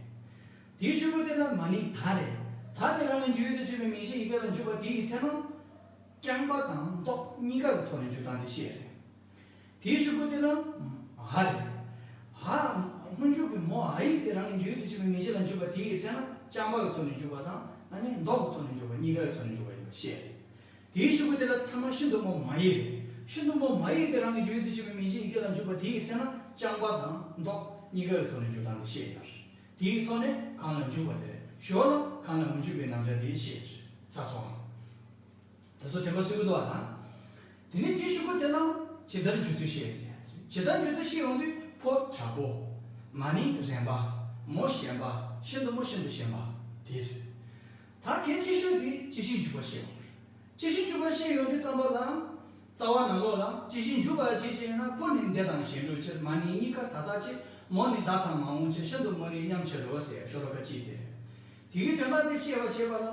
དེའི་གཞུག་གུ་དེ་ལ་མ་ནིང་ད་རེད། ད་དེ་རང་གི་འཇུག་ཡུལ་དུ་གྱུར་པའི་མིང་གཞི་ཡི་གེ་ལ་འཇུག་པ་དེ་ཡི་ཚེ་ན་རྐྱང་པ་དང་མདོག་གཉིས་ཀ་གི་ཐོག་ནས་འཇུག་སྟངས་དེ་བཤད་རེད། དེའི་གཞུག་གུ་དེ་ལ་འ་རེད། འ། སྔོན་འཇུག་གི་མོ་འ་ཡིག་དེ་རང་གི་འཇུག་ཡུལ་དུ་གྱུར་པའི་མིང་གཞི་ལ་འཇུག་པ་དེ་ཡི་ཚེ་ན་རྐྱང་པ་གི་ཐོག་ནས་འཇུག་པ་དང་ཨ་ནི་མདོག་གི་ཐོག་ནས་འཇུག་པ་གཉིས་ཀ་གི་ཐོག་ནས་འཇུག་པ་ཡོད་པ་བཤད་རེད། དེའི་གཞུག་གུ་དེ་ལ་ཐ་མ་ཤིན་ཏུ་མོ་མ་ཡིག་རེད། ཤིན་ཏུ་མོ་མ་ཡིག་དེ་རང་གི་འཇུག་ཡུལ་དུ་གྱུར་པའི་མིང་གཞི་ཡི་གེ་ལ་འཇུག་པ་དེ་ཡི་ཚེ་ན་རྐྱང་པ་དང་མདོག་གཉིས་ཀ་གི་ཐོག་ནས་འཇུག་སྟངས་དེ་བཤད་ཡོད་རེད། དེའི་ཐོག་ནས་གང་ལ་འཇུག་པ་དེ་རེད། ཞོར་ལ་གང་ལ་མི་འཇུག་པའི་རྣམ་གཞག་དེ་བཤད་རེད། ཚར་སོང་ཨང་། དེ་ཚོ་དྲན་པ་གསོས་ཀྱི་འདུག་བ་དང་། དེ་ནས་དེའི་གཞུག་གུ་དེ་ལ་ཇི་ལྟར་འཇུག་ཚུལ་བཤད་ཟེར། ཇི་ལྟར་འཇུག་ཚུལ་བཤད་ཡོང་དུས་ཕོ་དྲག་པོ། མ་ནིང་རན་པ། མོ་ཞན་པ། ཤིན་ཏུ་མོ་ཤིན་ཏུ་ཞན་པ། དེ་རེད། ད་གལ་ཆེ་ཤོས་དེ་སྤྱི་གཞི་འཇུག་པ་བཤད་ཡོང་རེད། སྤྱི་གཞི་འཇུག་པ་བཤད་ཡོང་དུས་ཙམ་པ་ལ། རྩ་བ་ནང་ལོགས་ལ་སྤྱི་གཞི་འཇུག་པ་བྱེད་ཅེས་ན་ཕོ་ནི་འདས་དང་གཞན་སྒྲུབ་ཕྱིར། མ་ནིང་གཉིས་ཀ་ད་ལྟ་ཆེ། མོ་ནི་ད་དང་མ་འོངས་ཕྱིར། ཤིན་ཏུ་མོ་ནི་མཉམ་ཕྱིར་རོ་ཟེར་ཤོ་ལོ་ཀ་གཅིག་དེ་རེད། དེ་གི་དོན་དག་དེ་བཤད་པ་བྱེད་པ་ལ་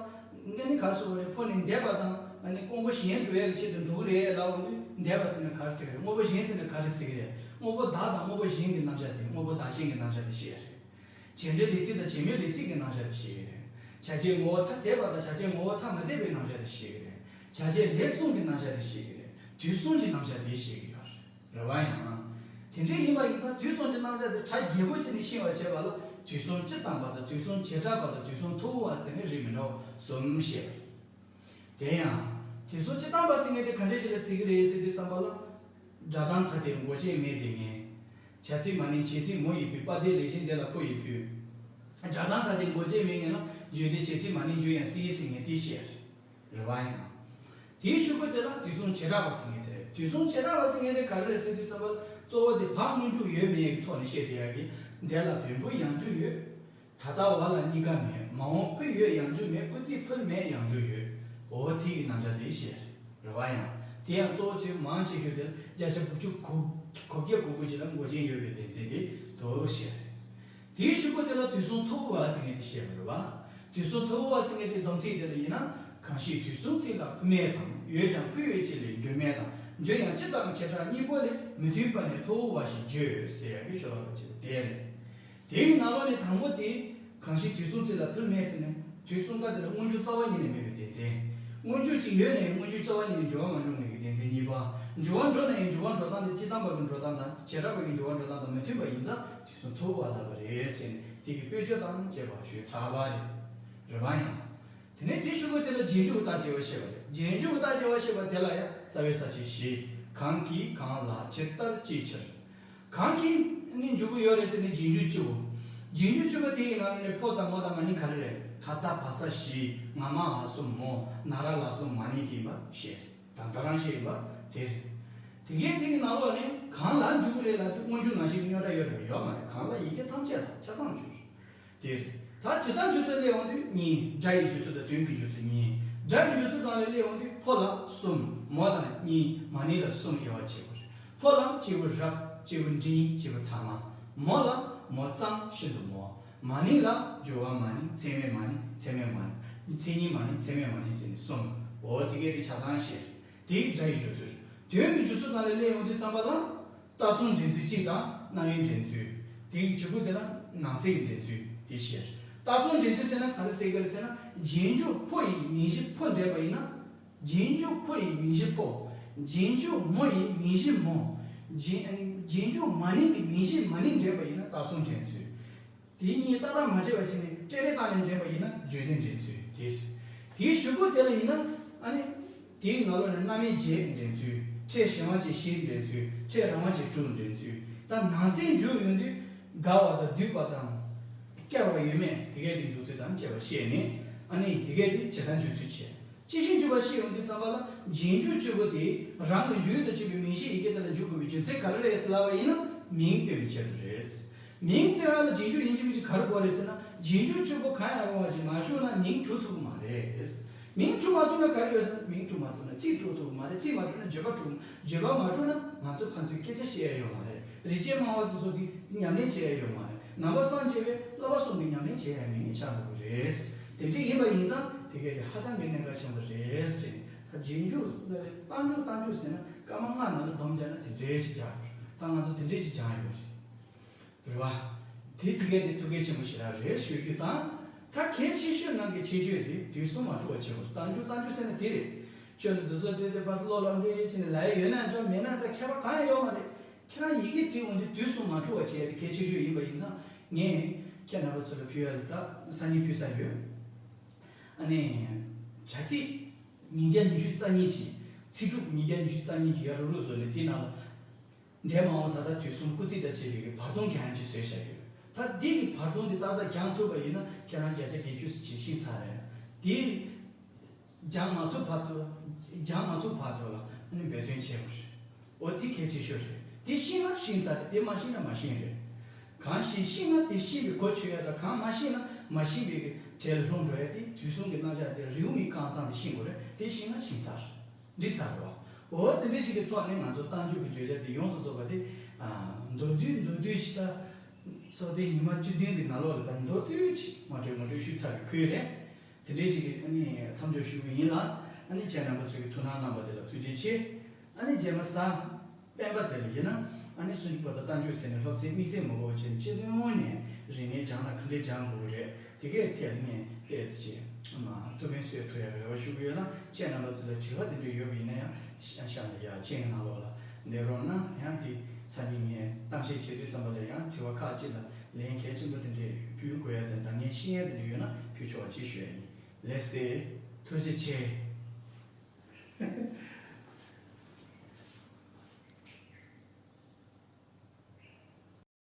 ཨ་ནི་ག་རེ་ཟེར་དགོས་རེད། ཕོ་ནི་འདས་པ་དང་ཨ་ནི་དངོས་པོ་གཞན་སྒྲུབ་ཡས་ཀྱི་ཆེད་དུ་འགྲོ་གི་རེད་ལབ་འོང་དུས་འདས་པ་ཟེར་ན་ག་རེ་ཟེར་གི་རེད། དངོས་པོ་གཞན་ཟེར་ན་ག་རེ་ཟེར་གི་རེད། དངོས་པོ་བདག་དང་དངོས་པོ་གཞན་གྱི་རྣམ་གཞག་དེ། དངོས་པོ་བདག་གཞན་གྱི་རྣམ་གཞག་དེ་བཤད་ཡ་རེད། བྱས་འབྲས་ལས་ཚིག་དང་བྱེད་མེད་ལས་ཚིག་གི་རྣམ་གཞག་དེ་བཤད་ཡ་རེད། བྱ་བྱེད་ངོ་བོ་ཐ་དད་པ་དང་བྱ་བྱེད་ངོ་བོ་ཐ་མི་དད་པའི་རྣམ་གཞག་དེ་བཤད་ཡ་རེད། བྱ་བྱེད་ལས་གསུམ་གྱི་རྣམ་གཞག་དེ་བཤད་ཡ་རེད། དུས་གསུམ་གྱི་རྣམ་གཞག་དེ་བཤད་ཀྱི་ཡོད་རེད། རེད་བ་ཡང་། དེ་འདྲ་ཡིན་པ་ཡིན་ཙང་དུས་གསུམ་གྱི་རྣམ་གཞག་དེ་གྲ་རྒྱས་པོ་བྱས་ནས་ཤེས་པར་བྱེད་པ་ལ་དུས་གསུམ་སྤྱི་དམ་པ་དང་དུས་གསུམ་བྱེ་བྲག་པ་དང་དུས་གསུམ་ཐུན་མོང་བ་ཟེར་ནས་རིགས་མི་འདྲ་བ་གསུམ་བཤད་པ་རེད། དེ་ཡང་། དུས་གསུམ་སྤྱི་དམ་པ་ཟེར་མཁན་དེ་ག་འདྲ་ཞིག་ལ་ཟེར་གི་རེད་ཟེར་དུས་ཙམ་པ་ལ། སྒྲ་གདངས་ཐ་དད་མགོ་ཅན་མེད་དེ་ངེས། བྱ་ཚིག་མ་ནིང་བྱེད་ཚིག་མོ་ཡི་བུ། པ་དེ་ལས་གཞན་དེ་ལ་ཕོ་ཡི་བུ། སྒྲ་གདངས་ཐ་དད་མགོ་ཅན་མེད་ངེས་ན་བརྗོད་དེ་བྱེད་ཚིག་མ་ནིང་འཇུག་ཡང་སྲིད་ཟེར་མཁན་དེ་བཤད་རེད། རེད་བ་ཡང་། དེའི་གཞུག་གུ་དེ་ལ་དུས་གསུམ་བྱེ་བྲག་པ་ཟེར་མཁན་དེ་རེད། དུས་གསུམ་བྱེ་བྲག་པ་ཟེར་མཁན་དེ་ག་རེ་རེད་ཟེར་དུས་ཙམ་པ་ལ་གཙོ་བོ་དེ་བ་སྔོན་འཇུག་ཡོད་མེད་ཀྱི་ཐོག་ནས་བཤད་བསྡད་ཡག་གི། འདས་ལ་བོན་པོ་ཡང་འཇུག་ཡོད། ད་ལྟ་བ་ལ་གཉིས་ཀ་མེད། མ་འོངས་ཕུལ་ཡོད་ཡང་འཇུག་མེད། སྐུལ་ཚིག་ཕུལ་མེད་ཡང་འཇུག་ཡོད། འོ་དེ་ཡི་རྣམ་གཞག་དེ་བཤད་རེད་བ་ཡང་། དེ་ཡང་གཙོ་བོ་ཆེ་མང་ཆེ་ཤོས་དེ་ལ་བརྒྱ་ཆ་དགུ་བཅུ་གོ་གོ་བརྒྱད་གོ་དགུ་ཅིག་ལ་མགོ་ཅན་ཡོད་པའི་སྡེ་ཚན་དེ་དོ་ཞེས་རེད། དེའི་གཞུག་གུ་དེ་ལ་དུས་གསུམ་ཐུབ་པ་ཟེར་མཁན་དེ་བཤད་པ་རེད་བ། དུས་གསུམ་ཐུབ་པ་ཟེར་མཁན་དེ་སྡོམ་ཚིག་དེ་ལ་ཡིན་ན། གང་ཞིག་དུས་གསུམ་ཚིག་ལ་ཕུ་མེད་དང་། ཡོད་ཀྱང་ཕུ་ཡོད་ཅེས་ལས་འགྱུར་མེད་དང་། བརྗོད་ཡང་སྤྱི་དང་བྱེ་བྲག་གཉིས་པོ་ལས། མི་མཐུན་པ་ནི་ཐུབ་པ་ཞེས་བརྗོད་ཟེར་ཡག་གི་ཤོ་ལོ་ཀ་ཅིག་དེ་རེད། དེའི་ནང་ལོགས་ནས་དང་པོ་དེ། གང་ཞིག་དུས་གསུམ་ཚིག་ལ་ཕུ་མེད་ཟེར་ནས། དུས་གསུམ་ཀ་དེ་ལ་སྔོན་འཇུག་རྩ་བ་ཉིད་ནས་མེད་པའི་སྡེ་ཚན། སྔོན་འཇུག་ཅིག་ཡོད་ནའི་སྔོན་འཇུག་རྩ་བ་ཉིད་ནས་འཇུག་པ་མ་འགྲོ་ངེས་ཀྱི་སྡེ་ཚན་གཉིས་པ། འཇུག་པ་འགྲོ་ནའི་འཇུག་པ་འགྲོ་སྟངས་དེ་སྤྱི་དང་པོ་གི་འགྲོ་སྟངས་དང་བྱེ་བྲག་པོ་གི་འཇུག་པ་འགྲོ་སྟངས་དང་མི་མཐུན་པ་ཡིན་ཙང་དུས་གསུམ་ཐུབ་པ་ལབ་པ་རེད་ཟེར་ནས་དེ་གི་དཔེ་བརྗོད་དང་བཅས་པ་ཞུས་ཚར་བ་རེད། རེད་པ། ཡང་། དེ་ནས་དེའི་གཞུག་གུ་དེ་ལ་རྗེས་འཇུག་རྟགས་དཔྱད་པ་བཤད་པ་རེད། རྗེས་འཇུག་རྟགས་དཔྱད་པ་བཤད་པ་དེ་ལ་ཡང་རྩ་བའི་ས་བཅད་བཞི། གང་གིས་གང་ལ་ཇི་ལྟར་ཅིའི་ཕྱིར། གང་གིས་ནི་འཇུག་གི་ཡོད་རེད་ཟེར་ནས་རྗེས་འཇུག་བཅུ་པོ། རྗེས་འཇུག་བཅུ་པོ་དེ་ཡི་ནང་ནས་ཕོ་དང་མོ་དང་མ་ནིང་ག་རེ་རེད། ད་ལྟ་བ་ས་བཞི། ང་མ་འ་གསུམ་མོ། ན་ར་ལ་གསུམ་མ་ནིང་དེ་ཡིན་པ་བཤད། ད་ལྟ་རང་བཤད་ཡིན་པ་དེ་རེད། དེ་གའི་དེ་གི་ནང་ལོགས་ནས་གང་ལ་འཇུག་གི་རེད་ལབ་དུས་སྔོན་འཇུག་ནང་བཞིན་གྱི་རྙོག་དྲ་ཡོད་རེད་པས། ཡོད་མ་རེད། གང་ལ་ཡི་གེ་ཐམས་ཅད་ལ་ཆ་ཚང་འཇུག་རེད། དེ་རེད། ད་ཇི་ལྟར་འཇུག་ཚུལ་སླེབས་ཡོང་དུས་གཉིས། སྒྲ་ཡི་འཇུག་ཚུལ་དང་དོན་གྱི་འཇུག་ཚུལ་གཉིས། སྒྲ་ཡི་འཇུག་ཚུལ་སྒང་ལ་སླེབས་ཡོང་དུས་ཕོ་ལ་གསུམ། མོ་ལ་གཉིས། མ་ནིང་ལ་གསུམ་དབྱེ་བ་ཕྱེ་དགོས་རེད། ཕོ་ལ་སྐྱེས་བུ་རབ། སྐྱེས་བུ་འབྲིང་། སྐྱེས་བུ་ཐ་མ། མོ་ལ་མོ་ཙམ་ཤིན་ཏུ་མོ། མ་ནིང་ལ་སྦྱོར་བ་མ་ནིང་། ཚད་མེད་མ་ནིང་། ཚད་མེད་མ་ནིང་། མཚན་ཉིད་མ་ནིང་། ཚད་མེད་མ་ནིང་ཟེར་ནས་གསུམ། འོ་དེ་གའི་དེ་ཆ་ཚང་བཤད། དེའི་སྒྲ་ཡི་འཇུག་ཚུལ། དོན་གྱི་འཇུག་ཚུལ་སྒང་ལ་སླེབས་ཡོང་དུས་ཙམ་པ་ལ། རྟགས་མཚུངས་འདྲེན་ཚུལ་གཅིག་དང་རྣམ་དབྱེ་འདྲེན་ཚུལ། དེའི་གཞུག་གུ་དེ་ལ་ནང་གསེས་ཀྱི་འདྲེན་ཚུལ་དེ་བཤད། རྟགས་མཚུངས་འདྲེན་ཚུལ་ཟེར་ན་ག་རེ་ཟེར་གི་རེད་ཟེར་ན། རྗེས་འཇུག་ཕོ་ཡི་མིང་གཞི་ཕོ་འདྲེན་པ་ཡིན་ན། རྗེས་འཇུག་ཕོ་ཡི་མིང་གཞི་ཕོ། རྗེས་འཇུག་མོ་ཡི་མིང་གཞི་མོ། རྗེས་རྗེས་འཇུག་མ་ནིང་གི་མིང་གཞི་མ་ནིང་འདྲེན་པ་ཡིན་ན་རྟགས་མཚུངས་འདྲེན་ཚུལ། དེ་གཉིས་ཏག་ཏག་མ་འདྲེས་པ་བྱས་ནས་སྤྲེལ་རེ་བཏང་ནས་འདྲེན་པ་ཡིན་ན་བརྗོད་དོན་འདྲེན་ཚུལ་དེ། དེའི་གཞུག་གུ་དེ་ལ་ཡིན་ན། ཨ་ནི། དེའི་ནང་ལོགས་ནས་རྣམ་དབྱེ་བརྒྱད་འདྲེན་ཚུལ། ཕྲད་གཞན་བ་བྱས་བཞི་འདྲེན་ཚུལ། ཕྲད་རང་བ་བྱས་དྲུག་འདྲེན་ཚུལ། ད་ནང་གསེས་འཇུག་ཡོང་དུས་དགར་བ་དང་བསྡུས་པ་དང་། བསྐྱར་བ་ཡོད་མེད་དེ་གའི་དེ་འཇུག་ཚུལ་དང་བཅས་པ་བཤད་ནས། ཨ་ནི་དེ་གའི་དེ་ཇི་ལྟར་འཇུག་ཚུལ་བྱས། ཅི་ཞིག་འཇུག་པ་ཞིག་ཡོང་དུས་ཙམ་པ་ལ་རྗེས་འཇུག་བཅུ་པོ་དེ་རང་གི་འཇུག་ཡུལ་དུ་གྱུར་པའི་མིང་གཞི་ཡི་གེ་དེ་ལ་འཇུག་དགོས་པའི་རྒྱུ་མཚན་ག་རེ་རེད་ཟེར་ལབ་པ་ཡིན་ན། མིང་སྟོན་པའི་ཆེད་དུ་རེད། མིང་སྟོན་ཡག་ལ་རྗེས་འཇུག་ཡིན་གཅིག་མིན་གཅིག་ག་རེ་དགོས་རེད་ཟེར་ན། རྗེས་འཇུག་བཅུ་པོ་གང་ཡང་རུང་བ་ཞིག་མ་བྱུང་ན་མིང་གྲུབ་ཐུབ་ཀྱི་མ་རེད། མིང་གྲུབ་མ་ཐུབ་ན་ག་རེ་ཡོད་ཟེར་ན། མིང་གྲུབ་མ་ཐུབ་ན་ཚིག་གྲུབ་ཐུབ་ཀྱི་མ་རེད། ཚིག་མ་གྲུབ་ན་བརྗོད་པ་གྲུབ། བརྗོད་པ་མ་གྲུབ་ན་ང་ཚོ་ཕན་ཚུན་སྐད་ཆ་བཤད་ཡ་ཡོད་མ་རེད། རིག་བྱེད་སྨྲ་བ་དེ་ཚོ་གིས་ཉམས་ལེན་བྱེད་ཡ་ཡོད་མ་རེད། ནང་པ་སངས་རྒྱས་པས་བསླབ་པ་གསུམ་གྱི་ཉམས་ལེན་བྱེད་ཡ་མིང་ཆགས་འགྲོ་གི་རེད། དེ་འདྲ་ཡིན་པ་ཡིན་ཙང་དེ་གས་དེ་ཧ་ཅང་གི་གནད་འགག་ཆེན་པོ་རེད་ཟེར། ད་རྗེས་འཇུག་རྟགས་འཇུག་རྟགས་འཇུག་ཟེར་ན་སྐར་མ་ལྔ་ནང་ལ་སྡོམ་བརྒྱབ་ན་དེ་འདྲས་ཞིག་རྒྱག་དགོས། ད་ང་ཚོ་དེ་འདྲས་ཞིག་སྦྱངས་ཡོད་རེད། རེད་བ། དེ་དེ་གས་དེ་ཐུགས་གལ་ཆེན་པོ་ཞེ་དྲག་རེད་ཞུ་རྒྱུ་དང་། ད་གལ་ཆེ་ཤོས་ནང་གི་ཆེ་ཤོས་དེ་དུས་གསུམ་མ་འཁྲུལ་བ་བྱེད་དགོས། རྟགས་འཇུག་རྟགས་འཇུག་ཟེར་ན་དེ་རེད། ཁྱོད་ནི་འདི་ཚོ་དེ་དེ་བར་བློ་ལ་འདྲེ་བྱས་ནས་ལབ་ཡ་ཡོད་ན་འདྲ། མེད་ན་འདྲ། ཁྱད་པར་གང་ཡང་ཡོད་མ་རེད། ཁྱེད་རང་ཡི་གེ་བྲིས་འོང་དུས་དུས་གསུམ་མ་འཁྲུལ་བ་བྱས་ཏེ་གལ་ཆེ་ཤོས་ཡིན་པ་ཡིན་ཙང་། ངས་ཁྱེད་རྣམ་པ་ཚོ་ལ་ཕུལ་ཡ་ལ་ད་སང་ཉིན་ཕུལ་ས་ཡོད། ཨ་ནི། བྱ་ཚིག་ཉིས་བརྒྱ་ཉི་ཤུ་རྩ་གཉིས་ཀྱི། ཚིག་གྲུབ་ཉིས་བརྒྱ་ཉི་ཤུ་རྩ་གཉིས་ཀྱི་ཡ་རུ་རུ་བཟོས་ནས་དེའི་ནང་ལ། འདས་མ་འོངས་ད་ལྟ་དུས་གསུམ་སྐུལ་ཚིག་དང་བཅས་པའི་བར་སྟོང་རྒྱག་ཡག་ཅིག་བཟོས་བཞག་ཡོད། ད་འདི་གི་བར་སྟོང་འདི་ཏག་ཏག་རྒྱག་ཐུབ་པ་ཡིན་ན་ཁྱེད་རང་བརྒྱ་ཆ་བརྒྱད་ཅུ་ཅིག་ཤེས་ཚར་རེད། དེ་སྦྱང་མ་ཐུབ་བར་དུ། སྦྱང་མ་ཐུབ་བར་དུ་ལ་ཨ་ནི་འབད་བརྩོན་བྱེད་དགོས་རེད། འོ་དེ་གལ་ཆེ་ཤོས་རེད། དེ་ཤེས་ན་ཤེས་ཚར་རེད། དེ་མ་ཤེས་ན་མ་ཤེས་རེད། གང་ཞིག་ཤེས་ན་དེ་ཤེས་པའི་གོ་ཆོད་ཡ་དང་། གང་མ་ཤེས་ན་མ་ཤེས་པའི་གྲས་ལ་ལྷུང་འགྲོ་ཡ་དེ། དུས་གསུམ་གྱི་རྣམ་གཞག་དེ་རེའུ་མིག་རྐང་ཐང་དེ་ཤེས་དགོས་རེད། དེ་ཤེས་ན་ཤེས་ཚར་རེད། འགྲིག་ཚར་རེད་བ། འོ་དེ་འདྲ་ཞིག་གི་ཐོག་ནས་ང་ཚོ་རྟགས་འཇུག་གི་བརྗོད་བྱ་དེ་ཡོངས་སུ་རྫོགས་པ་དེ། ཨ། མདོར་བསྡུས་མདོར་བསྡུས་ཤིག་ད། ཚོགས་ཐེངས་ཉི་མ་བཅུ་བདུན་གྱི་ནང་ལོགས་ལ་ད་མདོར་བསྡུས་ཤིག་ངོ་སྤྲོད་ངོ་སྤྲོད་ཞུས་ཚར་བའི་ཁུལ་རེད། དེ་འདྲའི་ཞིག་གིས་ཨ་ནི་མཚམས་འཇོག་ཞུ་གི་ཡིན་ལ། ཨ་ནི་ཁྱེད་རྣམ་པ་ཚོས་ཀྱི་ཐུགས་སྣང་གནང་བ་དེ་ལ་ཐུགས་རྗེ་ཆེ། ཨ་ནི་རྗེས་མ་གཟའ་སྤེན་པ་དེ་ལ་ཡིན་ན། ཨ་ནི་སུམ་ཅུ་པ་དང་རྟགས་འཇུག་ཟེར་ནས་སློབ་ཚན་དམིགས་བསལ་མ་དགོས་པ་བྱས་ནས་སྤྱི་ཡོངས་ནས་རིག་གནས་སྦྱང་ན་ག་འདྲས་སྦྱང་དགོས་རེད། དེ་གའི་ཐད་ལ་ངས་ཏོག་ཙམ་ཅིག་མ་ཐུགས་ཕན་གསོས་ཐུབ་ཡག་རེ་བ་ཞུ་གི་ཡོད་ལ། ཁྱེད་རྣམ་པ་ཚོ་ལ་དྲི་བ་དེ་འདྲ་ཡོད་པ་ཡིན་ན་ཡང་ཤ་ཤ་ལ་ཡ་ཆེན་གྱི་ནང་ལོགས་ལ་འདེབས་རོགས་གནང་། ཡང་དེ་སང་ཉིན་ངས་གཏམ་བཤད་བྱེད་དུས་ཙམ་པ་ལ་ཡང་དྲི་བ་ཁག་ཅིག་ལ་ལན་གལ་ཆེན་པོ་དེ་འདྲས་ཕུལ་དགོས་ཡ་དེ་དང་། ངས་ཤེས་ཡ་དེ་འདྲ་ཡོད་ན་ཕུལ་ཆོག་པ་ཅིག་ཞུ་ཡ་ཡིན། ལགས་སེ། ཐུགས་རྗེ་ཆེ།